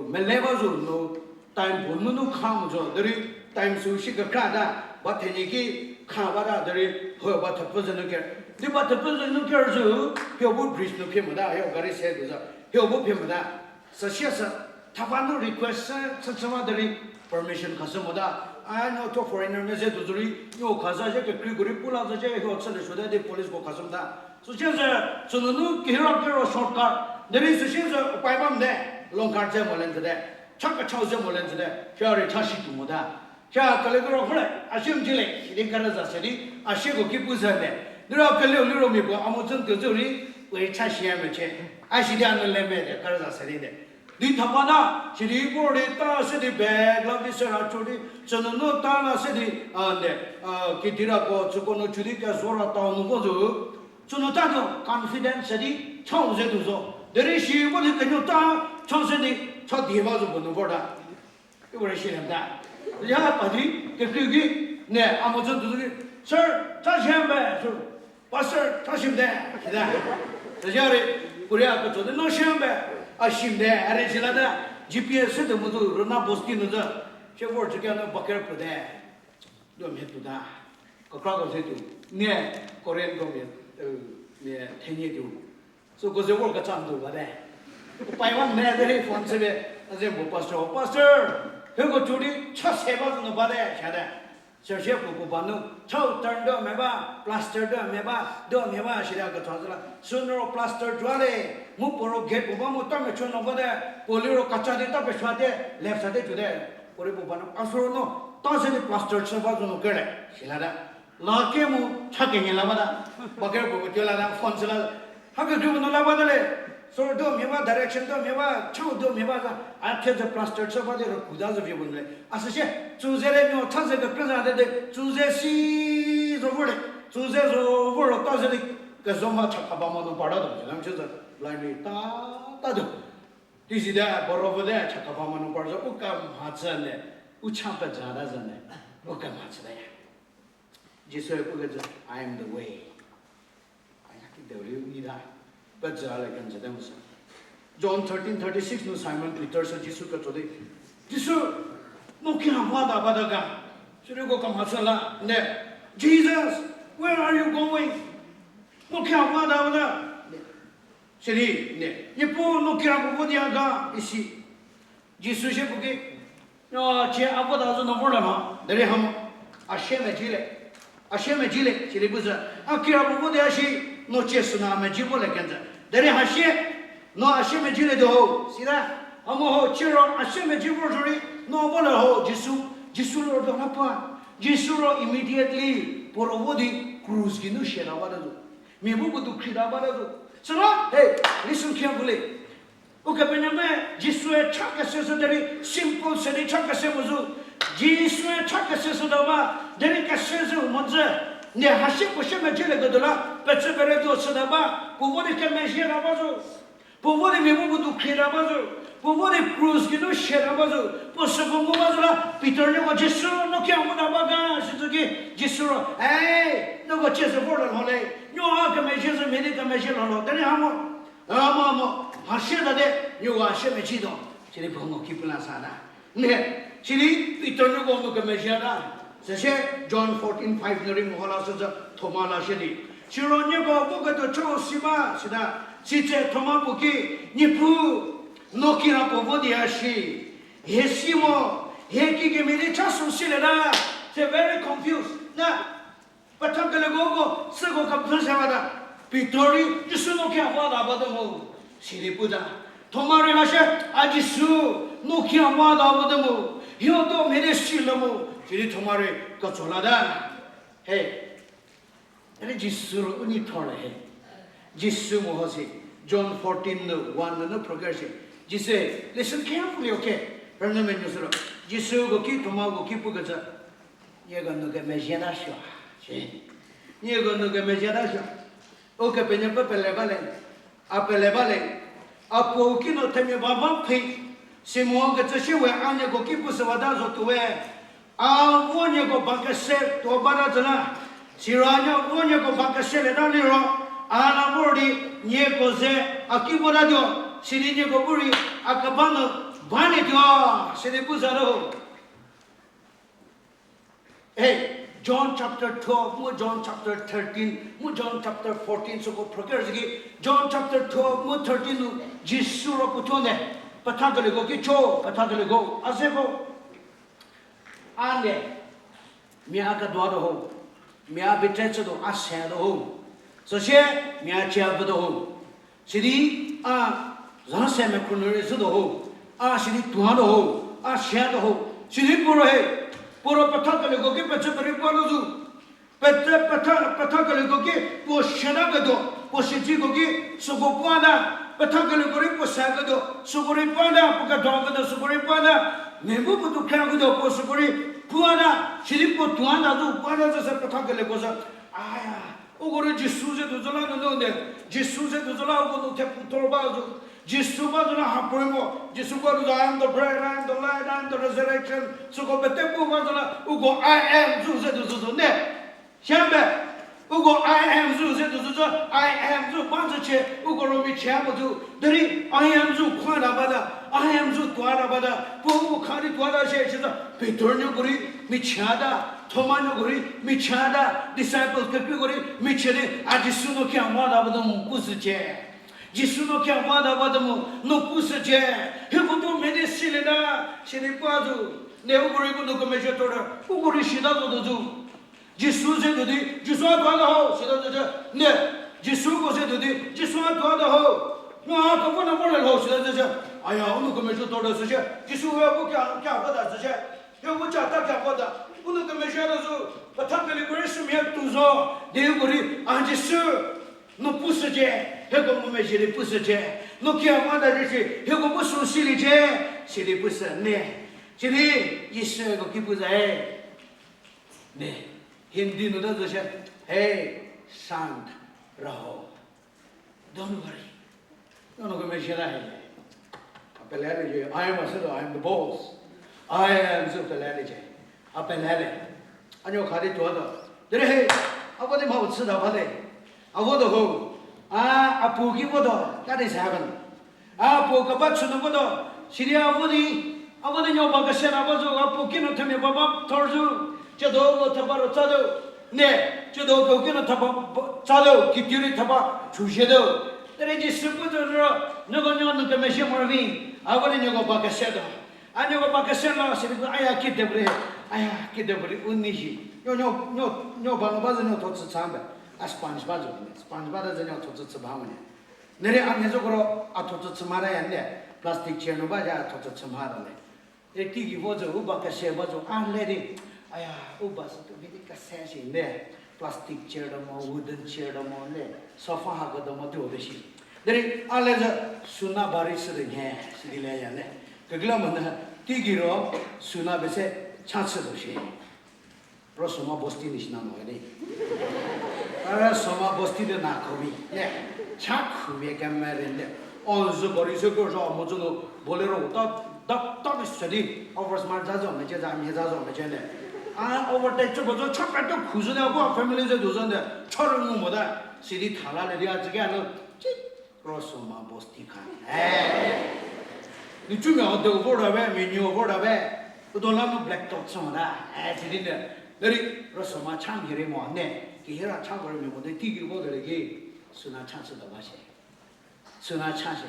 mele ba zo no, time puo nunu kha mo zo, derei time sü shi kekra ta, ba thenie ki kha ba ta, derei ho ba thepfü ze nu ker. Di ba thepfü ze nu ker zo, hio bu bridge nu phie mo ta, hio gari se ko zo, hio bu phie mo ta. Süsie sü, thaba nu request sü, chüchü ba derei permission khashü mo ta. A no tho foreigner mia ze tuo zorei, no khaza shie kekreiko rei pu la zo shie, hio chülie suo ta di police ko khashü mo ta. Süsie sü, sünunu kehira kero shortcut. Derei süsie sü, upai bam te, long car ze mo le n zü te. Cha kechau ze mo le n zü te. Cha rei cha shi tuo mo ta. Cha kele kero khole, a sie mjile, sidi kerüza se di, a sieko ki pu ze te. Liro keliu liro mia puo, a mo tsün tuo zorei, we cha shie mecie. A sidi a nu le me te, kerüza se di te. Di thaba na, sidi vor di ta se di bag la di se ra cho di, sünunu ta la se di, a, de, a, kidirako, tsüko nu cho di kezo ra ta nu vo zo. Sünu ta tuo confidence se di, chau ze tuo zo. Derei si vo di kenuo ta, chau se di, cha die ba zo puo nu vor ta. Ivo rei silie ta. Ya pa di, kekreiu ki, ne, a mo tsün tuo zo ki, Sir, cha shie mbe, sir, Pastor, cha shi mde, sita. Süsie rei, Korea ketso di no shie mbe, a shi mde, a rei sila ta, G P S se de mo zo, rüna bosti nu zo, sie vor chükia nu baker puo te. Tuo mhie tuo ta. Kekrako se tuo. Nie, Korean ko mia, e, nie, thenie tuo. Süko ze vor kecha n tuo ba te. Upai ba me derei phone se be, a ze mo pastor, Pastor, hieko cho di cha se ba zo nu ba te, sa te. Süsie puo puo ba nu, chau turn do mia ba, plaster do mia ba, do mia ba, sidi a ketho zü la. Sünu ro plaster tuo le, mu puo ro gate puo ba mu ta mechü nu ba te, puo liro kecha di ta pesuo te, left side te cho te. Puo rei puo ba nu, a süro no, ta se di plaster chü ba zo nu kele, sila ta. La ke mu, cha kenie la ba ta. Ba kere puo puo tuo la ta, phone sü la. Ha kekreiu nu la ba ta le. Süro do mia ba, direction do mia ba, chau do mia ba za. A thie ze plaster chü ba di ro kuda zo vi bu nu le. A süsie, tsü ze le mia cha ze kekrü za te de, tsü ze si zo vor le. Tsü ze zo vor ro ta ze di, kezo mha chakha ba mo nu par ta tuo, lam chü ze, blindly ta, ta tuo. Di sita, boro vo te chakha ba mo nu par zo, u kemha chü ne, u cha peza ta zo ne, u kemha chü ta ya. Jisue pukecü, I am the way. Aya ki de rei u nyi ta. Peza le kenjü te mo sü. John thirteen thirty six nu Simon Peter sü Jisu ketso di, Jisu, no kira vota ba ta ga? Sirei ko kemha chü la, ne, Jesus, where are you going? No kira vota ba ta? Sirei, ne, Niepuu, no kira puo vo di a ga? Isi. Jisu sie puo ki, a, cie a vota zo nu vor le ma, derei hamo, a sie mejile. A sie mejile, sirei pu sü, a kira puo vo di a shi, no cie sünu a meji vo le kenjü. Derei ha sie, no a sie mejile di ho, sita, hamo ho, cie ro a sie meji vor zorei, no vo le ho, Jisu, Jisu ro do na pa. Jisu ro immediately, puo ro vo di, krus geinu sie ta ba ta zo. Mia bu puo dukhri ta ba ta zo. Süla, hey, listen carefully. Ukepenuopfü Jisue cha kese sü derei simple se di cha kese mo zo. Jisue cha kese süta ba, derei kese zü mhodzü. Ne hasie puo sie mecülieketuo la, pecü peretuo süta ba, puo vo di kemezhie ta ba zo. Puo vo di mia bu puo dukhri ta ba zo. Puo vo di krus geinu sie ta ba zo. Puo süko ngu ba zo la, Pitor nieko Jisu, no ki a mota ba ga, sitsu ki, Jisu ro, ei, noko chie se vor lho le. Nuo a kemezhie zo mia di kemezhie lho lo, derei ha mo. A mo, a mo, hasie ta de, nuo a sie mecütuo. Sidi puo ngo ki pu la sa ta. Ne, sidi Pitor nieko nu kemezhie ta. Süsie John fourteen five nu rei meho la süsü Thoma la shie di. Siro nieko voketuo cho si ba, sita. Sitse Thoma puo ki, Niepuu, no kira puo vo di a shi. Hie si mo, hie kikemhie di cha sü silie ta. Se very confused. Na, petha keleko ko, süko kepfhü se bata. Pitor rei, Jisu no ki a mota ba te mo. Sidi pu ta. Thoma rei la shie, a Jisu, no ki a mota ba te mo. Hie tuo mhie di silie mo. Sidi Thoma rei ketso la ta. He. Ere Jisu ro u nei thor le he. Jisu meho si, John fourteen nu one nu phrüker shi. Jisu, listen carefully, okay? Rünyü menuo sü ro. Jisu ko ki Thoma ko ki pukecü. Nieko nu kemezhie ta suo. Nieko nu kemezhie ta suo. Ukepenuopfü pele ba le. A pele ba le. A puo ki no themia ba ba phi. Simon kecü shie we a nieko ki pu sü wata zotuo we. A vo nieko ba kese tuo bata zü la. Siro a nuo vo nieko ba keselieta liro. A la vor di nieko ze a ki votatuo. Sidi nieko bu rei a keba nu balietuo. Sidi pu za lo. Hey, John chapter twelve mu John chapter thirteen mu John chapter fourteen süko phrüker zü ki, John chapter twelve mu thirteen nu Jisu ro puo thuo ne, petha keleko ki cho, petha keleko a zeko. A ne, mia a keduatuo ho, mia a betray chütuo, a setuo ho. Süsie, mia a cia vütuo ho. Sidi a za se mekhro nu rei zhütuo ho, a sidi tuatuo ho, a siatuo ho. Sidi puo ro he, puo ro petha keleko ki pecü perei puo lo zo. Pete-, petha, petha keleko ki puo siataketuo, puo siedzeko ki süko puata, petha keleko rei puo saketuo süko rei puata, puo keduaketuo süko rei puata, mia bu puo dukhriaketuo puo süko rei puata, sidi puo tuata zo, puata zo se petha keleko zo. Aya, uko rei Jisu ze tuo zo la nunu ne, Jisu ze tuo zo la uko nu thepu thor ba zo. Jisu ba zo la ha puorei mo, Jisu ba zo, I am the bread, I am the light, I am the resurrection. Süko pete pu ba zo la, uko I am zo ze tuo zo zo ne. Siame, uko I am zo ze tuo zo zo, I am zo ba zo chie, uko ro michie mo zo. Derei I am zo khata bata, I am zo tuata bata, puo u kha di tuata shie, shie zo, Pitor nuoko rei michieta, Thoma nuoko rei michieta, disciples kekreiko rei michie di, a Jisu no ki a mota ba te mo pu sücie. Jisu no ki a mota ba te mo no pu sücie. Hieko tuo mhie di silieta, sidi puo zo. Ne uko rei uko nu kemezhie thor ta, uko rei sita zotuo zo. Jisu ze tuo di, Jisu a tuata ho, sita zücie. Ne, Jisu ko ze tuo di, Jisu a tuata ho. No a kevo nu vorlie lho, sita zücie. Aya, u nu kemezhie thor ta sücie. Jisu we bu ki a, ki a vota sücie. Hieko bu cha ta ki a vota. U nu kemezhie ta zo. Petha keleko rei sümhie tuo zo. Di uko rei, a Jisu, no pu sücie. Hieko ngumezhie di pu sücie. No ki a mota di shi, hieko bu sü siliecie. Sidi pu sü ne. Sidi Jisue ko ki pu za he. Ne, Hindi nu ta zo shie, Hey, shant raho. Don't worry. No, no kemezhie ta he. A peleliecie, I am a, I am the boss. I am zo peleliecie. A pelelie. A nuo kha di tuotuo. Derei he, a vo di mhau chüta ba le. A votuo ho. A, a puo ki votuo, that is heaven. A puo keba chü nu votuo, sidi a vo di, a vo di nuo ba kese na ba zo, a puo kinu themia ba ba thor zo, tsiedo uko theba ro tsatuo, ne, tsiedo uko kinu theba tsatuo, kitieu rei theba chüzhietuo. Derei Jisu pu zo ro, nuoko nuo nu kemezhie morovi, a vo di nuoko ba kesetuo. A nuoko ba kese la, sidi pu, aya kidepuorei, aya kidepuorei, u nei shi. Nuo, nuo, nuo, nuo ba nu ba zo nuo tho chü cha mbe. A sponge ba zo, sponge bata zo nuo tho chü chü ba mo ne. Nere a mhie zokoro a tho chü chü mhata ya nde, plastic chair nu ba ya a tho chü chü mhata le. E teigei vo zo, u ba kese ba zo, a le di. Aya, u ba sü tuo mhie di kese shi nde. Plastic chair tuo mo, wooden chair tuo mo nde, sofa hako tuo mo tuo de shi. Derei a le zo, suna ba rei sü de nhie, sidi le ya le. Kekreilamonyü, teigei ro, suna pese, Cha chü zo shi. Rüsoma bosti ni shi na mo di. Rüsoma bosti de na komi. Ne. Cha khumia kemere ne. Onzu gari se ko zo mo zo no Bolero ta, ta, ta bi se di. Over smart za zo mece za, mia za zo mece ne. A over te chü bo zo cha ka to khu zo ne, abo family ze do zo ne. Cha ro ngu mo da. Sidi thala le di a zike no. Chi Rüsoma bosti kha. Eh. Ni chumia hotel vor da be, menu vor da be. Udo la no black top song da. Eh, sidi ne. Neri, rüsoma cha mhie rei mo ne. Ki hira cha vor mi mo de, ti ki vor de ki. Süna cha sü da ba shi. Süna cha shi.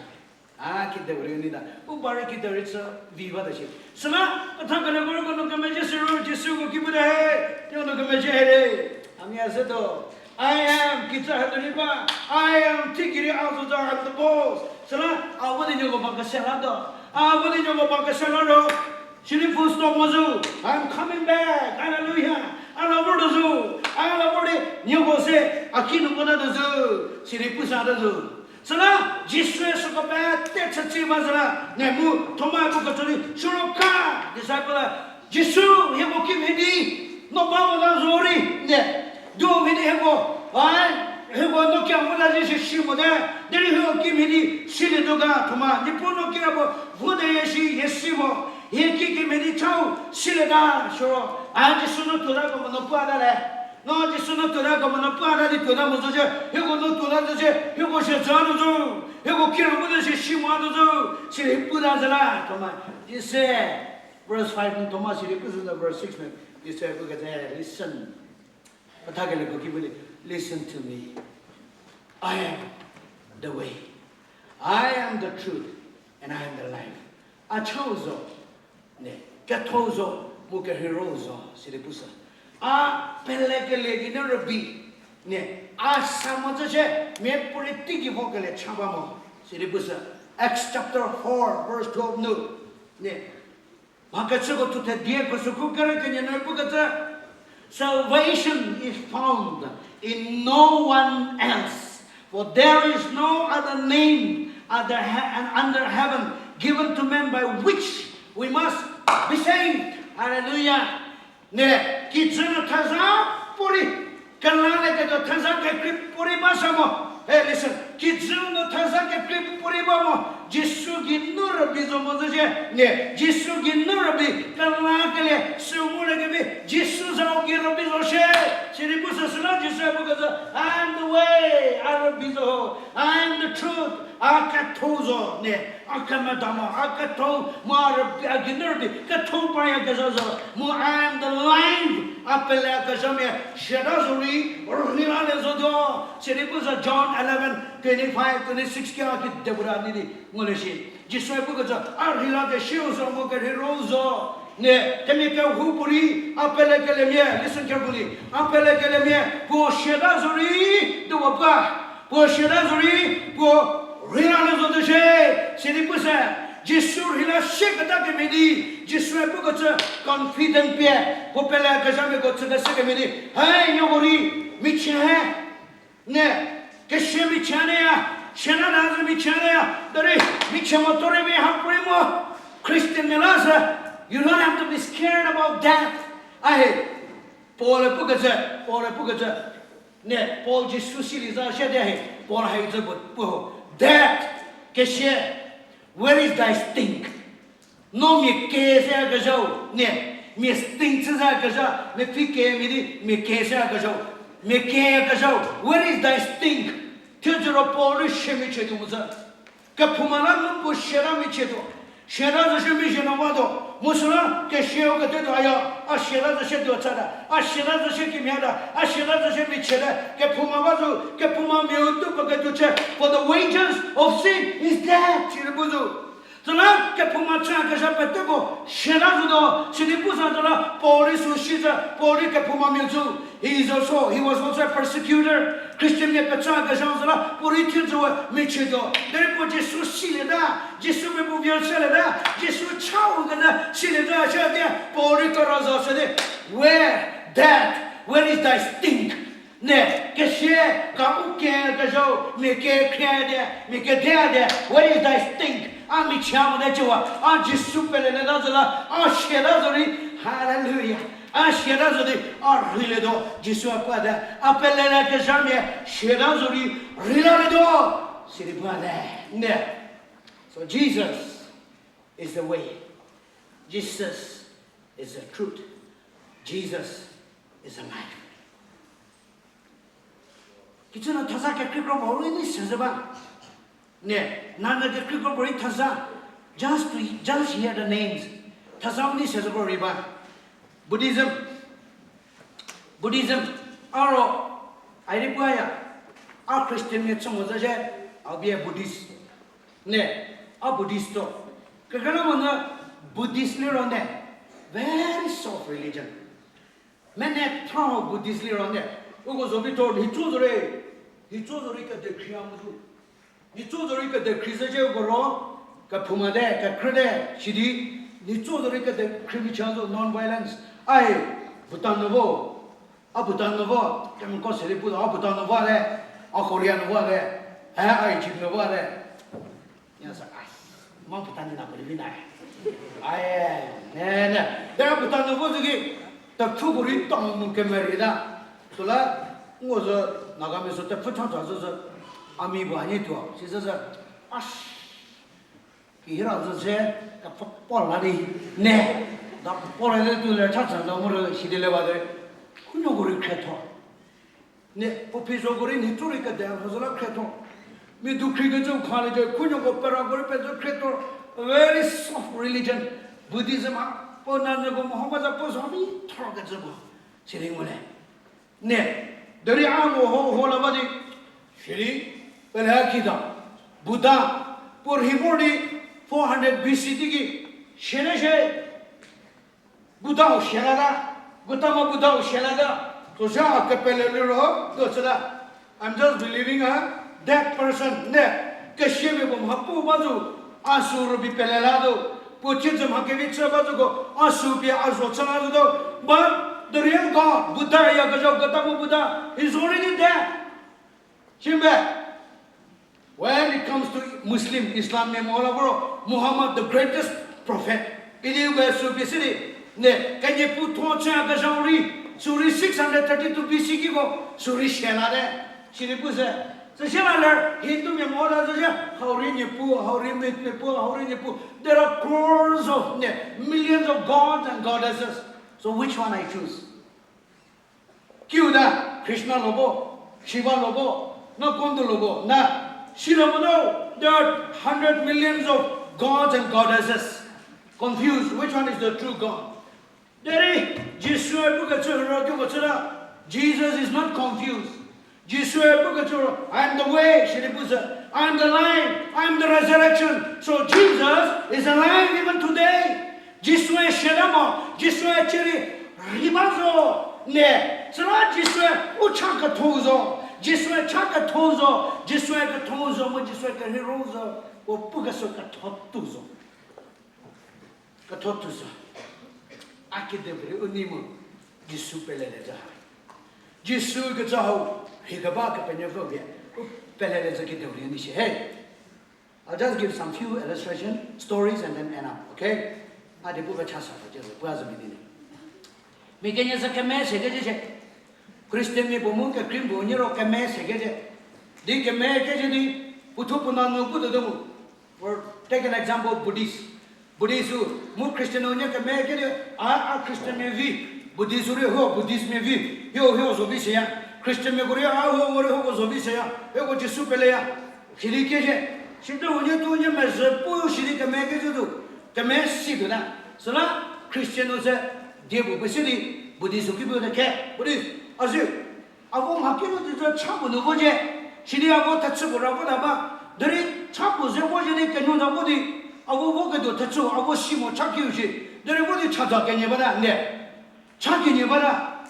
A, ki de rei ni da. U ba rei ki de rei chü vi ba da shi. Süna, a tha kele ko rei ko no kemezhie sü ro, Jisu ko ki bu da he. Yo no kemezhie he rei. Ami a se do. I am, kijü ha do ni ba. I am, ti ki rei a zo za, I'm the boss. Süla, a vo di nieko ba kese la do. A vo di nieko ba kese la ro. Sidi full stop mo zo. I'm coming back. Hallelujah. A la vor do zo. A la vor di nieko se. A ki nu ko na do zo. Sidi pusa do zo. Süla, Jisu süko pete chüchü ba süla, ne mu Thoma pu kecü di, suro ka, disciple, Jisu, hieko kimhie di, no ba mo la zo rei, ne, duo mhie di hieko, ai, hieko no kia mo la zi shi shi mo de, derei hieko kimhie di, silietuo ga, Thoma, Niepuu no kia bo, vo de ye shi, ye si mo, hie ki kimhie di chau, silieta, suro, a Jisu no tuota ko mo no pua ta le. No Jisu no tuota ko mo no pua ta di tuota mo zo shie, hieko no tuota zo shie, hieko shie za no zo, hieko kiro mo zo shie shi mo no zo, sidi puta zo la, Thoma, Jisu, verse five nu Thoma sidi pu zo la verse six nu, Jisu pu kecü, listen. Petha kele ko ki bu di, listen to me. I am the way. I am the truth. And I am the life. A chau zo, ne, ketho zo, mu kerheiro zo, sidi pushü. A pelekelie geinu rübei, ne, a sa mo zo shie, miapuorei teigei vo kele cha ba mo, sidi pushü. Acts chapter four, verse twelve nu, ne, mha kecüko thu thedie khusükhu kere kenie nu pu kecü, Salvation is found in no one else, for there is no other name under, he- under heaven given to men by which we must be saved. Hallelujah. Ne, kijü nu theza puorei, kelaleketuo theza kekrei puorei ba sa mo. Hey, listen. Kijü nu theza kekrei puorei ba mo. Jisu geinu rübei zo mo zo shie. Ne, Jisu geinu rübei, kelakelie, sü mu le kevi, Jisu zau gei rübei zo shie. Sidi pushü süla Jisu pu kecü, I am the way, a rübei zo. I am the truth, a ketho zo. Ne, a kemeda mo, a ketho, mu a rübei, a geinu rübei, ketho paryakezha zo. Mu I am the life, a pelekezhamia, siata zorei, rheilalie zotuo. Sidi pushü John eleven twenty-five, twenty-six kia ki de pu ra ni di ngulie shi. Jisue pu kecü, a rheilakesuo zo mu kerheiro zo. Ne, themia kehoupuorei, a pelekeliemia, listen carefully, a pelekeliemia, puo siata zorei, tuo pu, puo siata zorei, puo rheilalie zotuo shie, sidi pushü, Jisu rheila sieketa kemhie di, Jisue pu kecü confident pie, puo pelekezhamiako tsükeshü kemhie di, hai, nieko rei, michie he, ne, kesia michie neya, siata la zo michie neya, derei, michie motorei mi ha puorei mo, Christianmia la sü, you don't have to be scared about death. A he, Paul pu kecü, Paul pu kecü, ne, Paul Jisu silie za shie di he, Paul hai zo pu, pu ho, death, kesia, where is thy sting? No mia ke se kezhau, ne, mia sting chü za kezha, mia phi kemhie di, mia ke se kezhau, mia ke kezhau, where is thy sting? Thiedzüro Paul rei sie michie tuo mo zo. Kephouma la nu puo siata michie tuo. Siata zo shie mizhie nu batuo. Mu süla kesia u ketuo tuo aya. A siata zo shie tuo chata. A siata zo shie kimhie ta. A siata zo shie michie ta. Kephouma ba zo. Kephoumamia u tuo puo ketuo chie. For the wages of sin is death. Sidi pu zo. Süla kephouma chü kezha peteko siata zotuo, sidi pushü süla Paul rei sü shi zo, Paul rei kephoumamia zo. He is also, he was also a persecutor. Christianmia pecha kezha süla puo rei thiedzü we michie tuo. Derei puo Jisu silieta, Jisu mia puo vie shülieta, Jisu chau keta silieta shie di, Paul rei kera za shie di, where, death, where is thy sting? Ne, kesia, ka u ke kezhau, mia kekhrie di, mia kede di, where is thy sting? A michie mo te chüwa, a Jisu pelelieta zo la, a siata zorei, Hallelujah. A siata zo di, a rheilietuo, Jisu a puate, a pelele kezhamia, siata zo di, rheilalietuo, sidi puate. Ne. So Jesus is the way. Jesus is the truth. Jesus is the life. Kicü nu thaza kekreikro puo rei ni sezü ba. Ne, nanyü kekreikro puo rei thaza. Just to, just hear the names. Thaza ni sezü puo rei ba. Buddhism. Buddhism. A ro, a rei puya. A Christian mia chü mo zhie, I'll be a Buddhist. Ne, a Buddhist to. Kekreilamonyü Buddhist liro ne, very soft religion. Mene thau Buddhist liro ne, uko zo vi thor, nhicu zorei, nhicu zorei kedekhri a mu zu. Nhicu zorei kedekhri zhie uko ro, kephoumate, kekrüte, sidi, nhicu zorei kedekhri mi cha zo non-violence. Ai, Bhutan nu vo, a Bhutan nu vo, kemko sidi pu zo, a Bhutan nu vo le, a Korea nu vo le, e, a Egypt nu vo le. Nya sa, ai, ma Bhutan ni na puo vi na. Ai, ne, ne. Dera Bhutan nu vo zü ki, tepfü puo rei tang mu kemerei ta. Süla, ngo zo, Nagamia zo tepfü cha cha zü zü, a mi puo a nyi tuo, si zü zü, a, kihira zü se, kepfü puo la di, ne, da puo la di tu le cha cha zo mu rei, sidi le ba de, khunuoko rei khrietho. Ne, puo phi zoko rei nhicu rei kede, mhozo la khrietho. Mia dukhri kecü khalie zhie, khunuoko perako rei pezü khrietho. A very soft religion, Buddhism ha, puo nanyüko meho ba za puo zo vi thor kecü puo. Sidi ngulie. Ne, derei a mo ho, ho la ba di, sidi, pele a kita. Buddha, puo rhi vor di, four hundred B C di ki, siate sie. Buddha-u sialata, Gautama Buddha-u sialata, süsie a kepele liro, do chüta. I'm just believing a dead person, ne, kesiamia puo mha pu ba zo, a sü rübei pele la zo, puo thiedzü mha kevi chü ba zoko, a sü pie a zo chü la zotuo. But the real God, Buddha ya kezha Gautama Buddha, he's already dead. Simbe. When it comes to Muslim, Islam mia mo la voro, Muhammad, the greatest prophet, idi we sü pie sidi, ne, kenie pu tho chü a kezha rei, sü rei six hundred thirty-two B C kiko, sü rei sialate, sidi pu se. Süsie la ler, Hindu mia mo la zü sie, hau rei niepu, hau rei mia, mia pu, hau rei niepu. There are crores of, ne, millions of gods and goddesses. So which one I choose? Kiu ta, Krishna lo bo, Shiva lo bo, na kondu lo bo, na, sila mo no, there are hundred millions of gods and goddesses. Confused, which one is the true God? Derei, Jisue pukecü ro kiko chüta, Jesus is not confused. Jisue pukecü ro, I am the way, sidi pu se, I am the life, I am the resurrection. So Jesus is alive even today. Jisue siata mo, Jisue chü rei rhi ba zo, ne, süla Jisue u cha ketho zo, Jisue cha ketho zo, Jisue ketho zo, mu Jisue kerhei ro zo, puo pukeshü ketho tuo zo. Ketho tuo zo. A kedipuorei u nei mu, Jisu pelelie zo. Jisu kecü hau, rhi keba Kepenuopfü pie, u pelelie zo kedipuorei u nei shie. Hey, I'll just give some few illustration, stories and then end up, okay? A di pu kechasa pfü cü, pu a zo mi di ne. Mia kenie sü keme sekecü shie. Christian mia puo mu kekreimia puo nyiro keme sekecü. Di keme kecü di, puothuo puo nanyü pu tuotuo mu. Or take an example, Buddhist. Buddhist u, mu Christian u nie keme kecü, a, a Christian mia vi. Buddhist u rei huo Buddhist mia vi. Huo, huo zo vi seya. Christian miako rei a, huo, huo rei huoko zo vi seya. Huoko Jisu peleya. Sidi kecü. Sidi u nie tuo nie mezhü pu sidi keme kecü tuo. Keme si tuota. Süla Christian u se die puo pesi di Buddhist u ki pu te ke. Buddhist, a zi. A vo mha kinu di zü cha puo nu vo zhie. Sidi a vo thechü puo ra vo ta ba. Derei cha puo ze vo zhie di kenuo za vo di. A vo vo ketuo thechü, a vo si mo cha kiu shi. Derei vo di cha za kenie bata, ne. Cha kenie bata.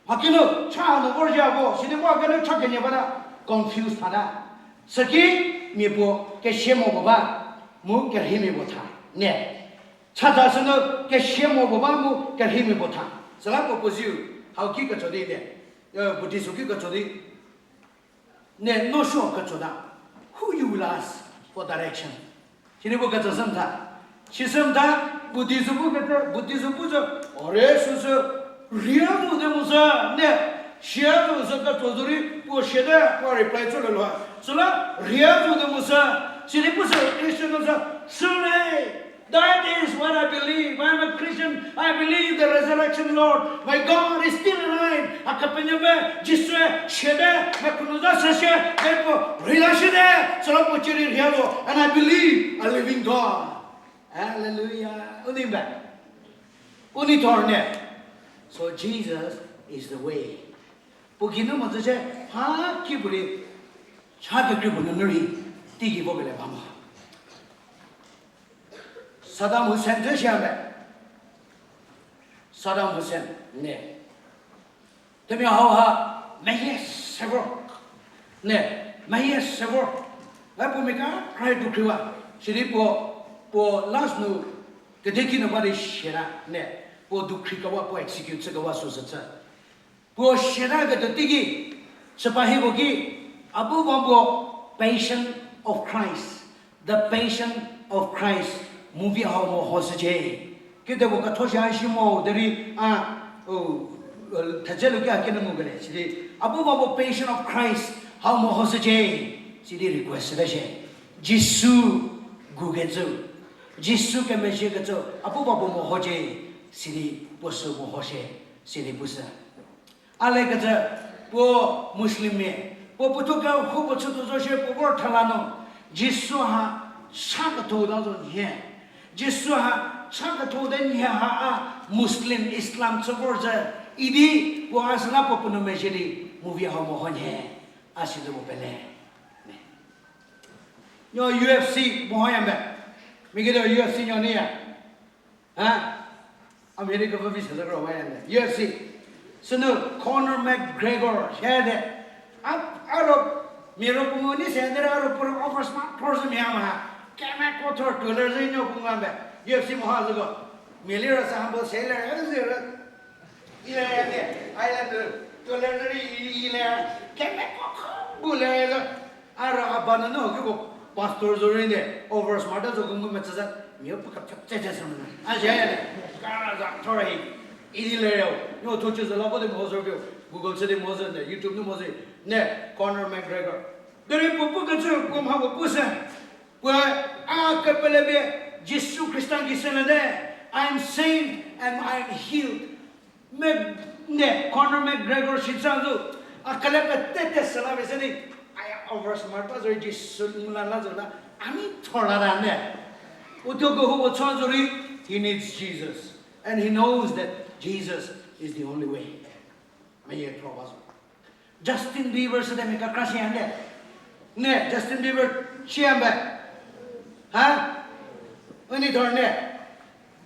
Mha kinu, cha hanu vor zhie a vo, sidi vo kenu cha kenie bata. Confuse thata. Süki, mia puo kesia mo puo ba, mu kerheimia puo tha. Ne. Chata sünu kesia mo puo ba mu kerheimia puo tha. Süla puo puo ziu, hau ki ketso di ne. Buddhist u ki ketso di. Ne, no sho ketso ta. Who you will ask for direction? Sidi puo ketso sü mtha. Si sü mtha. Buddhism pu kete, Buddhism pu zo, ore süsü, ria nu de mu sü, ne, sia nu sü ka tso zo rei, puo siate, puo reply chü le lo. Süla, ria nu de mu sü, sidi pu sü Christian nu sü, süle. That is what I believe. I'm a Christian. I believe the resurrection, Lord. My God is still alive. A Kepenuopfü Jisu-e siate, mekunu za se sie, therefore, rila siate, süla puo ciri ria lo. And I believe a living God. Hallelujah. U nei ba? U nei thor ne. So Jesus is the way. Puo geinu mo zü sie, ha ki puorei, cha kekrei puo nunu rei, teigei vo kele ba mo. Saddam Hussein zü sia me. Saddam Hussein ne. Themia hau ha, meyie se vor. Ne, meyie se vor. E puo mia kekra dukhriwa. Sidi puo, puo last nu, kedeki nu ba di siata, ne, puo dukhri kewa, puo execute chü kewa süsü chü. Puo siata ketuo teiki, süpahiko ki, a bu ba puo Passion of Christ, The Passion of Christ movie hau mehoshücie. Kedipuo ketho shi a shi mo derei a, u, thedze lu ki a kinu ngu kele sidi, a bu ba puo Passion of Christ hau mehoshücie, sidi request süte shie. Jisu gukecü, Jisu kemezhiekecü a bu ba puo mehocie, sidi puo sü mehoshie, sidi pushü. A lekecü, puo Muslimmia, puo puothuo kehoupuo chütuo zo shie puo vor thala nu, Jisu ha cha ketho ta zo nhie. Jisu ha cha ketho te nhie ha a Muslim, Islam chü vor zhü, idi puo a süla puo puo nou mezhie di movie hau meho nhie, a si zo puo pele. Nuo U F C mehoya me, mia kediu U F C nuo neiya. A, America pfü vi sezhü kro wayande. U F C. Sünu Conor McGregor, hiede. A, a ro, mia ro puo ngu nei se derei a ro puo ro over smart person mia ma. Kemeko thor tuoler zhü nuo puo ngu a be. U F C meho zhüko. Mia liro sa humble sailor, e zhü ro. Ile ya de, island tuoler zhü rei ile. Kemeko kho bu le zhü. A ro a ba nunu kiko pastor zo rei ne, over smart zo ko ngu metsü za, mia puo kepfhü tsetse sü nunu. A zhie ne, kara za thor hi, idi le ro, nuo thuo chü zo la ko di mo zo pio, Google chü di mo zo ne, YouTube nu mo zo, ne, Conor McGregor. Derei puo pukecü puo mha puo pu se, puoe a kepele pie Jisu Khrista ki se le de, I am saved and I am healed. Me, ne, Conor McGregor shi tsa zo, a kele pete te süla pie se di, a ya over smart ta zo rei Jisu ngu la la zo la, a nei thor la ta ne. U thuo kehoupuo chü zo rei, he needs Jesus. And he knows that Jesus is the only way. Meyie thor ba zo. Justin Bieber sü te mia kekra shi ya nde. Ne, Justin Bieber shi ya mbe. Ha? U nei thor ne.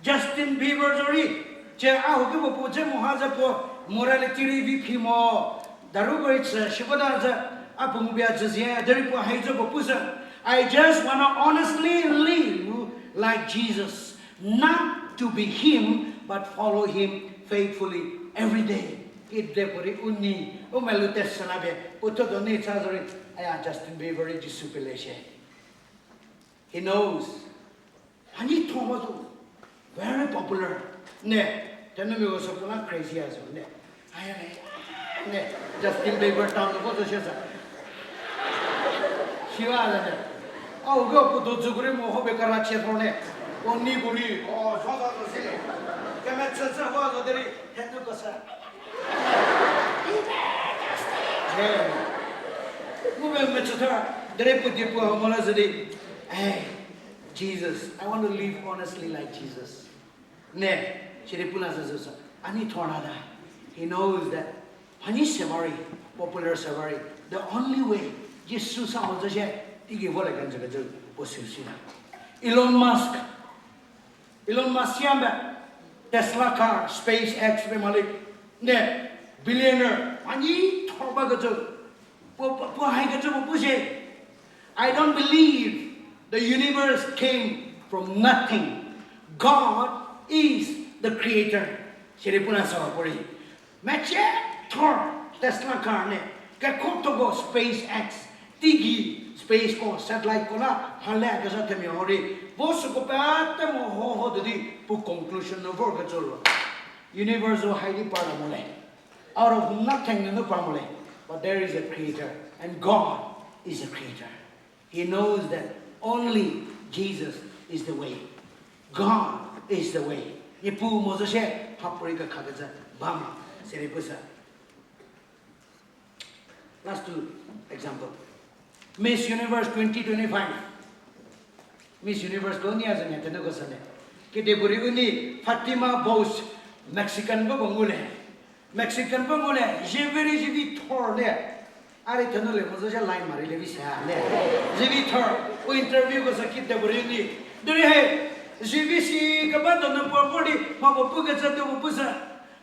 Justin Bieber zo rei, cie a huki puo puo dze mo ha ze puo morality rei vi phi mo, daru ko rei chü shi bata ze, a puo ngu pie a zhü zie derei puo hai zo puo pu se, I just wanna honestly live like Jesus, not to be him, but follow him faithfully every day. Kedipuorei u nei, u melou te süla pie, u thuo do nei cha zo rei, aya Justin Bieber rei Jisu pele shie. He knows. Hanie thor ba zo. Very popular. Ne, thenumiako sü puo la crazy a zo ne. Aya ne, ne, Justin Bieber town ko zo shie sa. Shiwa ne. A u ko puo do zu ko rei mo ho be kara chie thor ne. O ni ko rei, o, zo zo zo si le. Kemetsü tsü ho zo derei, henuko sa. Mu be metsü thor, derei puo die puo ho mo la zo di. Hey, Jesus, I want to live honestly like Jesus. Ne, sidi pu la zo zo sa. A nei thor la ta. He knows that. Hanie se ba rei, popular se ba rei. The only way, Jisu sa mo zo shie, teigei vo le kenjü kecü, puo süu si la. Elon Musk, Elon Musk ya mbe, Tesla car, SpaceX pe mali, ne, billionaire, hanie thor bakecü, puo, puo, puo haikecü puo pu shie. I don't believe the universe came from nothing. God is the creator. Sidi pu la sa ba puorei. Meciethor Tesla car ne, kekuotho ko SpaceX, teigei, Space ko, satellite ko la, hale kezha themia ho rei. Bo süko pete mo ho ho de di, pu conclusion nu vor kecü ro. Universe hai di par la mo le. Out of nothing nu par mo le. But there is a creator, and God is a creator. He knows that only Jesus is the way. God is the way. Niepuu mo zo shie, ha puorei kekha kecü ba ma, siri pusa. Last two example. Miss Universe twenty twenty-five. Miss Universe ko ni a zanya tenu ko sane. Kedipuorei u ni Fatima Bowes, Mexican ko ko ngu le. Mexican ko ngu le, zivi rei zivi thor le. A rei thenu le mo zo zha line ma rei le vi sa le. Zivi thor, u interview ko sa kedipuorei u ni. Derei he, zivi si keba donu puo vor di, mha puo pu kecü tuo puo pu sa.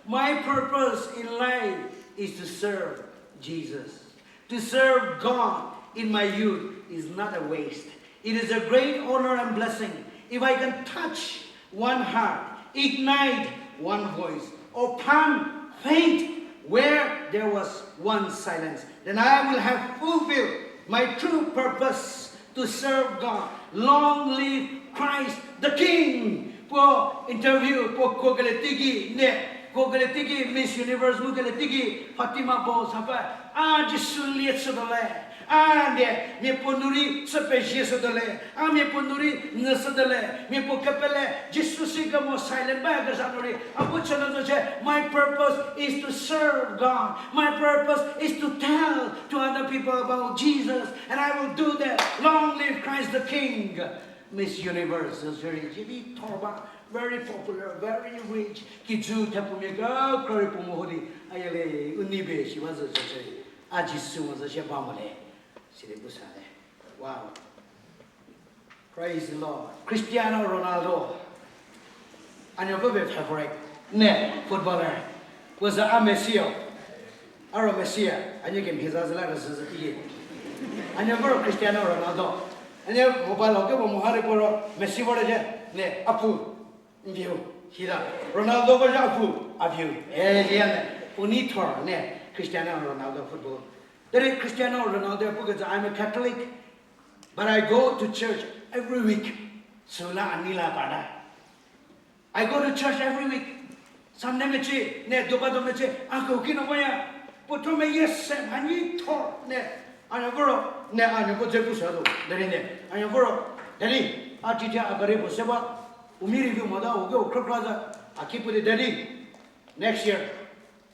My purpose in life is to serve Jesus. To serve God in my youth is not a waste. It is a great honor and blessing if I can touch one heart, ignite one voice, or plant faith where there was once silence. Then I will have fulfilled my true purpose to serve God. Long live Christ the King. Puo interview, puo kuo kele teiki, ne, kuo kele teiki Miss Universe mu kele teiki Fatima Bowes sa pe, a Jisu lie chütuo le. A ne, mia puo nu rei chü pezie shütuo le. A mia puo nu rei nyü shütuo le. Mia puo kepele Jisu si kemo silent ba kezha nu rei. A pu chü nu zo shie, my purpose is to serve God. My purpose is to tell to other people about Jesus. And I will do that. Long live Christ the King. Miss Universe, sorry, zivi thor ba, very popular, very rich. Kijü thepumia kekra rei puo mo ho di, a ya le, u ni be shi ba zo shie, a Jisu mo zo shie ba mo le. Sidi pu sa le. Wow. Praise the Lord. Cristiano Ronaldo. A nuo ko be favorite ne footballer. Puo za a Messi-o. A ro Messi-a, a nuo kemhie za zü la rüzhü zü ki. A nuo ko ro Cristiano Ronaldo. A nuo mobile ho ke mo mo ha rei puo ro Messi vor le je. Ne, a pu. N viu. Hita. Ronaldo ko ja a pu. A viu. Eh, ya ne. U ni thor ne. Cristiano Ronaldo football. Derei Cristiano Ronaldo pu kecü, I'm a Catholic, but I go to church every week. Süla a nei la para. I go to church every week. Sunday mecie, ne, doba do mecie, a ko ki no baya. Puo tho me yes se, mha nyi thor, ne, a nuo ko ro, ne, a nuo ko ze pu sa do, derei ne, a nuo ko ro, derei, a titi a gari puo se ba, u mi review mo da, u ke u kra kra za, a ki pu de, Daddy, next year,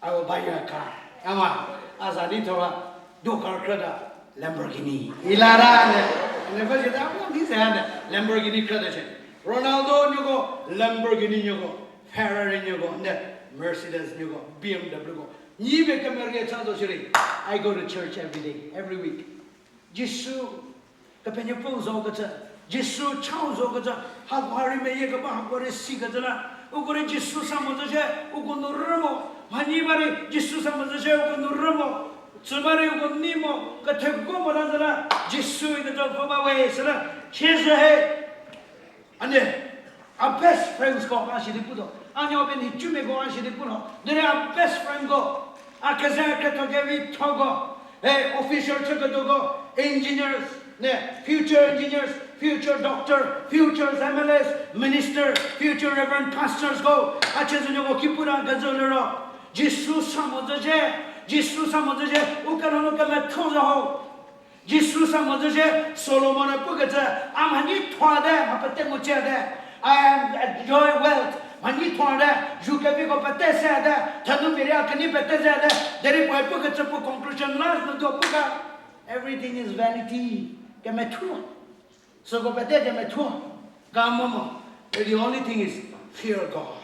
I will buy you a car. Ama, a za di thor ba, do car kra da, Lamborghini. Ilara ne, ne ba je da, a ni se ne, Lamborghini kra da che. Ronaldo nuoko, Lamborghini nuoko, Ferrari nuoko, ne, Mercedes nuoko, B M W ko. Nyi be kemerie cha zo shierei. I go to church every day, every week. Jisu, Kepenuopfü zo kecü, Jisu chau zo kecü, hako ha rei meyie keba hako rei si kecü la, uko rei Jisu sa mo zo shie, uko nu rü mo, mhanyi ba rei Jisu sa mo zo shie, uko nu rü mo, tsü ba rei uko nei mo, ketheko mo la zo la, Jisu ikecü pfü ba we süla, chiezü he. A ne, a best friends ko a shi di pu tuo. A nuo be nhicumiako a shi di pu tuo. Derei a best friend ko, a keze kretho kevithoko, e, official chüketuoko, engineers, ne, future engineers, future doctor, future M L As, minister, future reverend pastors ko, a chiezü nuoko ki pu ta kezhü liro, Jisu sa mo zo shie, Jisu sa mo zo shie, u kelhou nu kemethuo zo ho. Jisu sa mo zo shie, Solomon-e pukecü, a mhanyi thuo te, mha pete ngucie te. I am enjoy wealth. Mhanyi thuo te, zu keviko pete se te, thenumia rei a kenei pete se te. Derei puoe pukecü puo conclusion last nu tuo pu ga, everything is vanity. Kemethuo. Süko pete kemethuo. Ka momo. The only thing is fear God.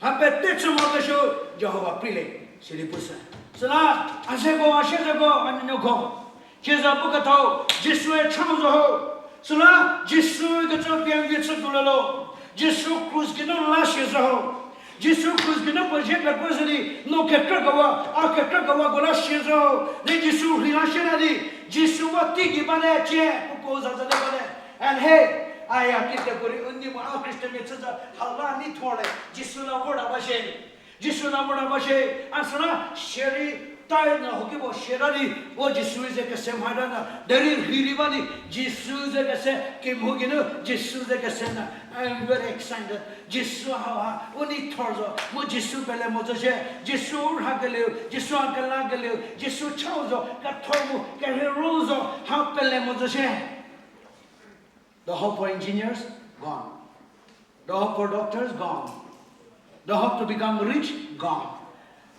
Mha pete chü mo kesuo Jihova preilie, sidi pu sü. Süla, a zeko, a siezeko, a nuonuoko, sieza pukethau, Jisue chau zo ho. Süla, Jisu kecü pie n vie chütuo lelo. Jisu krus geinu la sie zo ho. Jisu krus geinu puo zie pekuo zhü di, no kekrükewa, a kekrükewako la sie zo ho. Di Jisu rheila sie ta di, Jisu va teigei bate cie, puo ko za zate bate. And hey, a ya kite puorei u nei mo a Christianmia chü zo, ha la nei thor le, Jisu la vor ta ba shie. Jisu la vor ta ba shie, a süla shierei Tithe nu hoki bo shie ra di, o Jisu ze kese mha ra na, derei rhei rei ba di, Jisu ze kese, kemho geinu, Jisu ze kese na. I am very excited. Jisu hauha, u nei thor zo, mu Jisu pele mo zo shie, Jisu u rhakelieu, Jisu a kelakelieu, Jisu chau zo, ketho mu, kerheiu zo, ha pele mo zo shie. The hope for engineers, gone. The hope for doctors, gone. The hope to become rich, gone.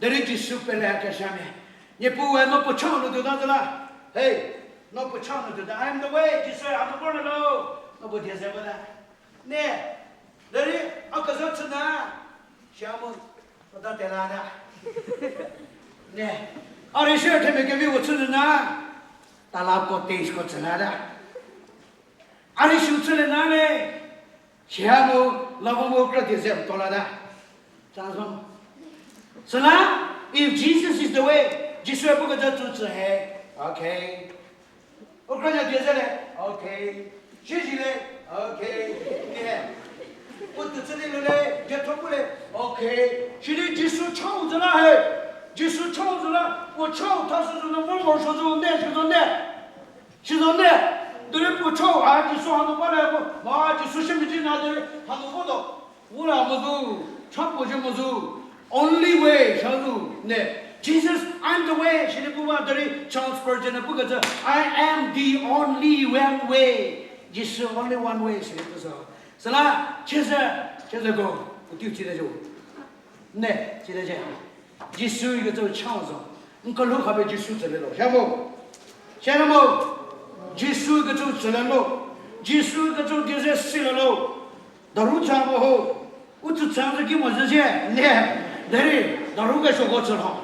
Derei Jisu pele keshame. Niepuu we no puo chau nu tuota zo la. Hey, no puo chau nu tuota. I am the way, Jisu, a nu vor lo. No puo die ze bata. Ne, derei a kezha chü na. Sia mu, puo ta tela ta. Ne, a rei shie themia kevi puo chü na. Tala cottage ko chü la ta. A rei shu chülie na le, sia mu, la vo mu kra die ze mto la ta. Süla, if Jesus is the way, Jisu-e pu kecü tsü tsü he, okay. U krünuo die ze le, okay. Shüzi le, okay. Ni he. U tuo chü di lu le, dietho pu le, okay. Sidi Jisu chau zo la he. Jisu chau zo la, puo chau tha sü zo nu vo morosuo zo ne, sü zo ne. Sü zo ne. Derei puo chau a Jisu hanu ba le ko, ma Jisu shü mecü na derei hanu votuo. Ura mo zo, cha puo zhü mo zo. Only way, sa zo ne. Jesus, I'm the way, sidi pu ba derei Charles Spurgeon pu kecü, I am the only one way. Jisu only one way, sidi pu zo. Süla, chize, chize ko, u tiu chite zo. Ne, chite ze. Jisu ikecü chau zo. N kelhou khapie Jisu tsülie lo. Sia mo. Sia mo. Jisu ikecü tsülie lo. Jisu ikecü die ze silie lo. Daru cha mo ho. U tsü cha zo ki mo zhü zhie. Ne. Derei, daru kesuoko tsü lho.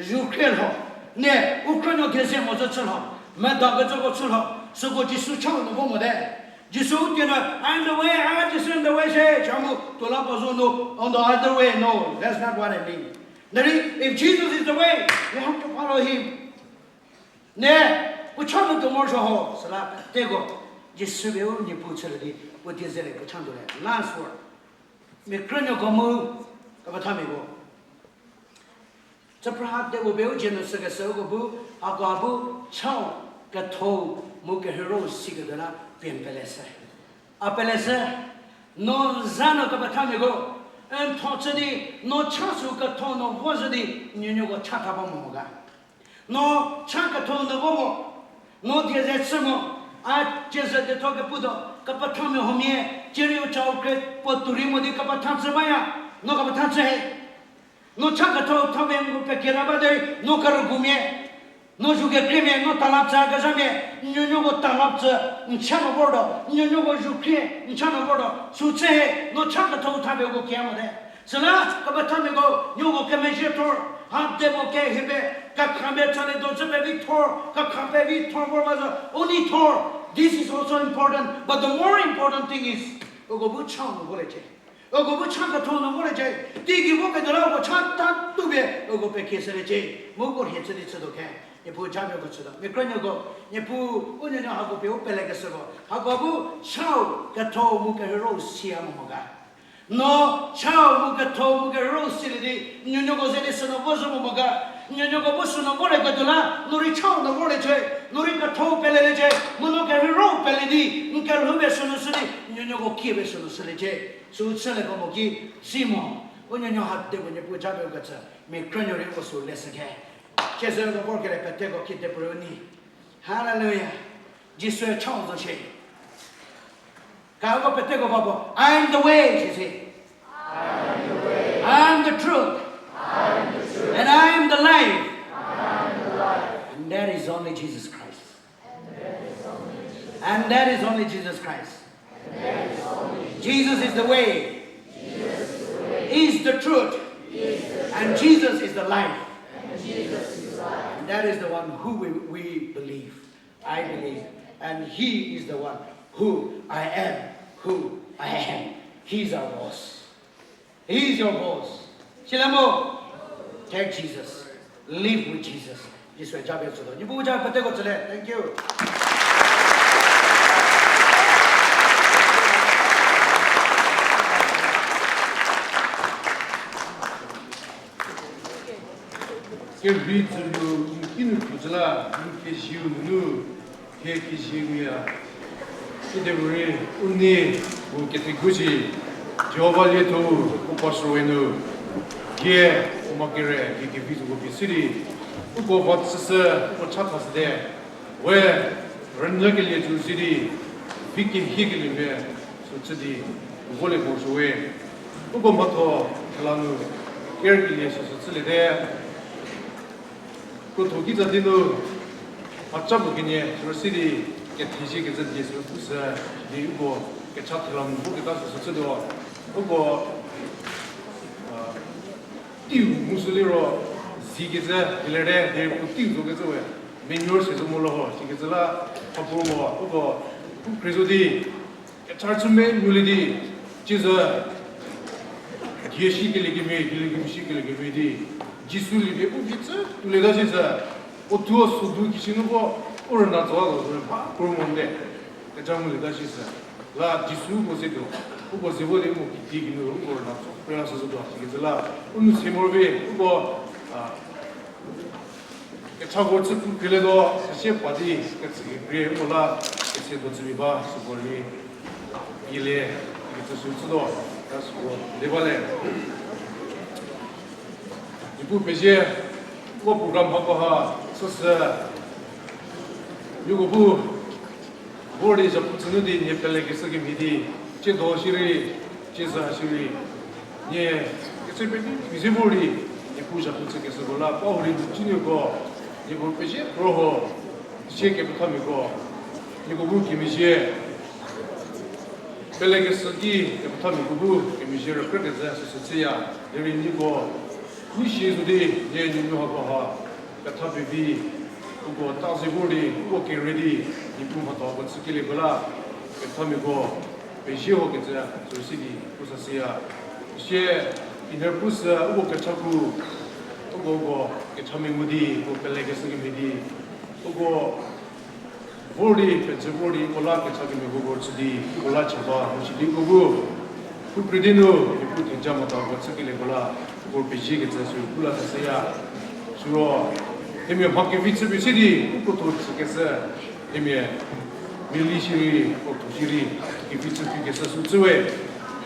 Zu khrie lho. Ne, u krünuo die ze mo zhü chü lho. Meda kecüko chü lho. Süko Jisu chau nu vo mote. Jisu tiena, I'm the way, I am the way, say, cha mu, tuo la puo zo nu, on the other way, no, that's not what I mean. Derei, if Jesus is the way, you have to follow him. Ne, puo cha nu tuo morosuo ho, süla, teko, Jisu pie u Niepuu chülie di, puo die ze le puo cha nu tuo le. Last word. Mia krünuoko mu, kepethamiako. Tsüprüha de puo pie u dzie nu sükeshü uko bu, hako bu, chau, ketho, mu kerheiro siketuo la pie n peleshü. A peleshü, no za nu kepethamiako, n tho chü di, no cha sü ketho nu vo zhü di, nuonuoko cha tha ba mo mo ga. No cha ketho nu vo mo, no die ze chü mo, a cie ze dietho keputuo, kepethamia huomia, cierei u chau kre puo tuo rei mo di kepetha chü baya, no kepetha chü he. No cha ketho tha pie n pekie la ba derei, no kerügumia, no zu kekreimia, no talap tsü kezhamia, nuonuoko talap tsü, n cha nu vortuo, nuonuoko zu khrie, n cha nu vortuo, sü chü he, no cha ketho tha pie uko kia mote. Süla, kepethamiako, nuoko kemezhie thor, ha de mo kehie pie, kekha pie tsale do chü pevi thor, kekha pevi thor vor ba zo, u nei thor. This is also important, but the more important thing is, uko bu cha nu vorliecie. Uko bu cha ketho nu vorliecie. Teigei vo ketuo la uko cha tatuo pie, uko pekie shüliecie. Mu uko rhie chü di chütuo khe. Niepuu japie uko chütuo. Mia krünuoko, Niepuu, u nuonuo hako pie u pelekeshüko. Hako bu chau ketho mu kerheiro siya mo mo ga. No chau mu ketho mu kerheiro silie di, nuonuoko ze di sünu vo zhü mo mo ga. Nuonuoko bu sünu vorlieketuo la, no rei chau nu vorliecie, no rei ketho peleliecie, mu no kerheiro pele di, n kelhou pie sünu shü di, nuonuoko kie pie sünu shüliecie. Sü chülieko mo ki, si mo, u nuonuo ha de puo Niepuu japie uko chü, mia krünuo rei uko sü leshü khe. Cie sü uko vor kele peteko ki de puo rei u nei. Hallelujah. Jisue chau zo shie. Ka uko peteko ba puo, I am the way, sisi. I am the truth. And I am the life. And that is only Jesus Christ. And that is only Jesus Christ. Jesus is the way, is the truth, and Jesus is the life. And that is the one who we, we believe, I believe. And he is the one who I am, who I am. He's our boss. He is your boss. Sila mo? Take Jesus. Live with Jesus. Jisue japie tsütuo. Niepuu ja peteko tsülie. Thank you. Kerhei dzülu n kinu pfü zü la, n kezieu nunu, hie kezieu ya. Sidi vori, u nei, u kethegushi, Jihova lietho, u pastor we nu, hie, u ma kere, hie kevi zü ko bi sidi, uko va tsüshü, uko cha thashüte, we, rünyü kelie tsü sidi, vi kehie kelie me, sü chü di, u volie ko sü we. Uko mhatho, thela nu, ker kelie sü sü chüliete. Krotho kitsa di nu, mhaca puo kenie, sürü sidi, kethezie kecü die sü pushü, di uko kecha thela nu vo keta sü sü chütuo. Uko, a, tiu mu sü liro, zi kecü, hilere, di uko tiu zo kecü we, manure se zo mo lo ho, sikecü la, mhapuo mo, uko, u khrie zo di, kecha chü me ngulie di, cizü, die shi kelie kemhie, die shi kelie kemhie di, Jisu lielie u vi tsü tuolieta sisü, u thuo sodu kisi nu vo, u rüna tso zo sü mha kro mo nde, kecha ngulieta sisü, la Jisu uko ze tuo, uko ze vo di uko kiti kinu uko rüna tso, prela sü zotuo, sikecü la, u nu se morovi, uko, a, kechako chü pu krilietuo, süsie pa di, kecü kekrie, uko la, kese tuo chümi ba, süko rei, yile, ikecü sü chütuo, ta süko, de ba le. Niepuu pezie, uko program hako ha, süsü, nieko bu, vor di zhapu chü nu di nie pelekeshü kemhie di, tsiedo shierei, tsieza shierei, nie ketse pevi pezie vor di, Niepuu zhapu chükeshüko la, pa hurei nu cünuoko, nieko pezie kro ho, sie kepethamiako, nieko bu kemezhie, pelekeshü ki kepethamiako bu kemezhie rükrükecü süsü chüya, derei nieko, n sie zo di, nie nuonuo hako ha, petha pevi, uko ta ze vor di, uko kere di, Niepuu mhathoko chükelieko la, kepethamiako, pezie hokecü, süsü di, pusa siya. Sie, inher pushü, uko kecha pu, uko uko, kecha mengu di, uko pelekeshü kemhie di, uko, vor di, pejü vor di, uko la kecha kemiako vor chü di, uko la chaba, mu sidi uko bu, pu kre di nu, Niepuu theja mhathoko chükelieko la, uko peziekecü sü pu la süsüya. Süro, themia mha kevi chüpie si di, uko tho chükeshü, themia, mili shierei, uko tho shierei, kevi chüpie keshü sü chü we.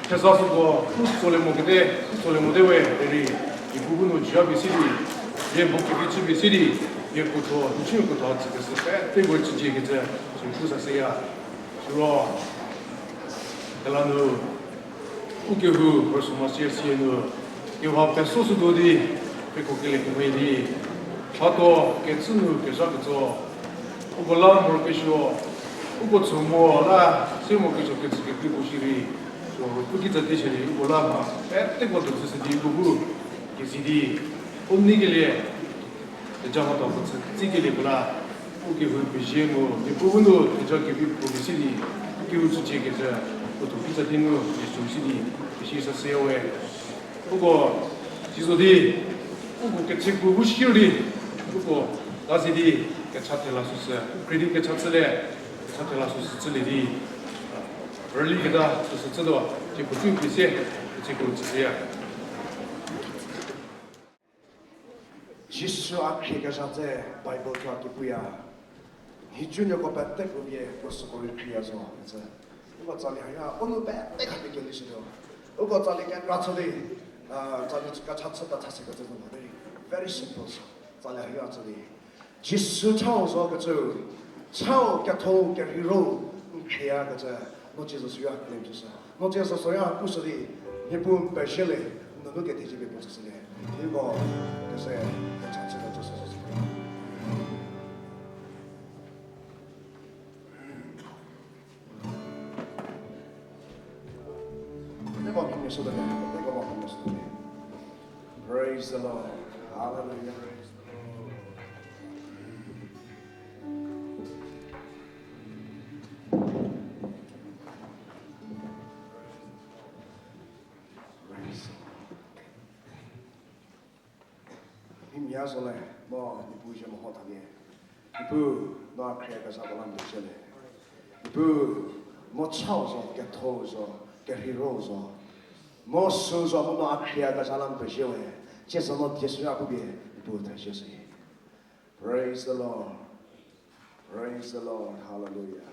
Theza süko, u tsolie mokete, u tsolie mote we, derei, Niepuu bu nu japie si di, hie mha kevi chüpie si di, hie kotho, n chü kotho chükeshü peteko chüciekecü, sü pu süsüya. Süro, thela nu, u kehou, Rüsumasie sie nu, kehou peso sütuo di, peko kelie kemhie di, mhatho kecü nu kezha ketso, uko la morokesuo, uko chü mo la, se mo kesuo kecü kekreiko shierei, so, pu kitsa di shierei, uko la mha peteko dojü sü di uko bu, kezi di, u neikelie, theja mhathoko chü, chükelieko la, u kehou pezie mu, Niepuu bu nu theja kevi puo pie si di, u kehou chüciekecü, u tho kitsa di nu, Jisu si di, pezie süsüya we. Uko, sizo di, uko kechüko bu shierei, uko, ta zie di, kecha thela süsü, u kre di kecha chülie, kecha thela süsü chülie di, rüli keta süsü chütuo, thie puotei pie sie, kechüko chüshüya. Jisu a khriekezha tse Bible kra ki puya. Nhicunuoko peteko vie puo süko rei khrieya zo kecü. Uko tsali haya, u nu pete khapie kelishütuo. Uko tsali kekra chü di, a, tsali kecha chü ta chashükecü zo mo derei. Very simple sa. Tsali haya chü di. Jisu chau zo kecü, chau ketho kerheiro, n khrieyakecü, no Jisu süya claim chüshü. No Jisu süya pushü di, Niepuu n pezie le, n nunu kethezie pie puo chüshülie. Nieko, kese, kecha chü kecü süsü. Praise the Lord. Hallelujah. Praise the Lord. Mia zo le, no Niepuu zhie meho tha nie. Niepuu, no a khriekezhako la n pezie le. Niepuu, no chau zo, ketho zo, kerheiro zo. No süu zo, no a khriekezha la n pezie we. Tsie zo no Jisu a pupie, Praise the Lord. Praise the Lord. Hallelujah.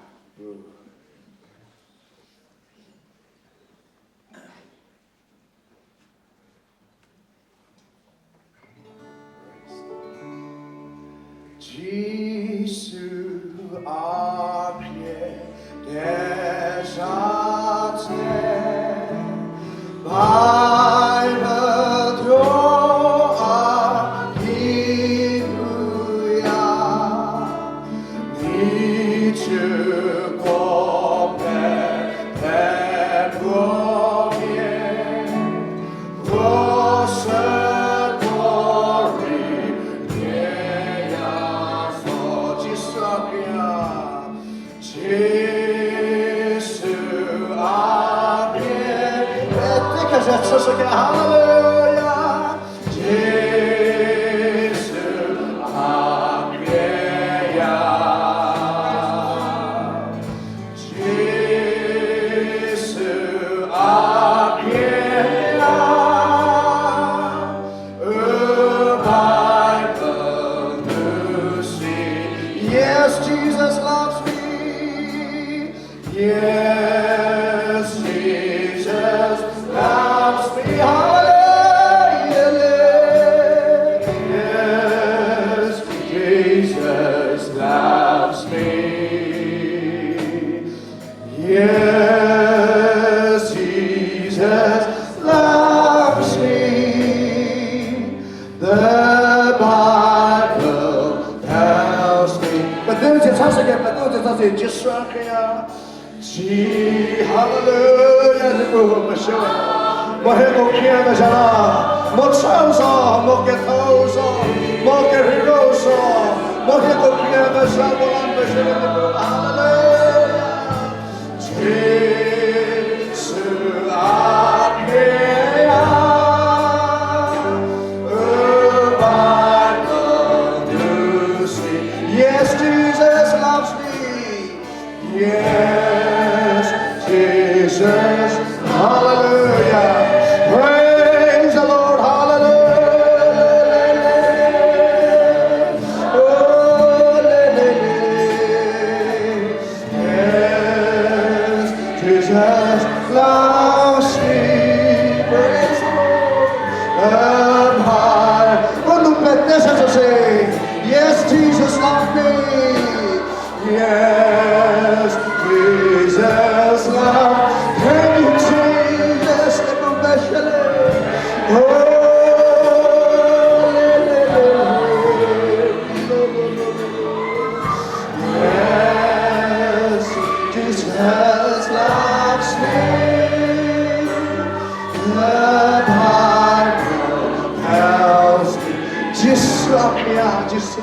Jisu a pie kezha tse, Bible tuo a ki puya, ni chüko pe, pe puo vie. Hallelujah. Jisu a pie ya. Jisu a pie ya, u Bible nu si. Yes, Jesus loves me. Yes, Jesus loves me. Hallelujah. Yes, Jesus loves me. Yes, Jesus loves me. The Bible tells me. Petuo tsie chashüke, petuo tsie chashü, Jisu a pie ya. Ji, hallelujah, Niepuu meshü. Mo hieko khrie kezha la, mo chau zo, mo kethou zo, mo kerheiro zo, mo hieko khrie kezha la, mo la meshü Niepuu, hallelujah. Jisu a pie ya, u Bible nu si. Yes, Jesus loves me. Yes, Jesus. Hallelujah. Praise the Lord. Hallelujah. Oh, le, le, le. Yes, Jesus loves me. Praise the Lord. Up high. Yes, Jesus loves me. Yes, Jesus loves. Thank you, Jesus. Oh, le, le, le. Yes, Jesus loves me. The Bible tells me. Jisu a pie ya, Jisu.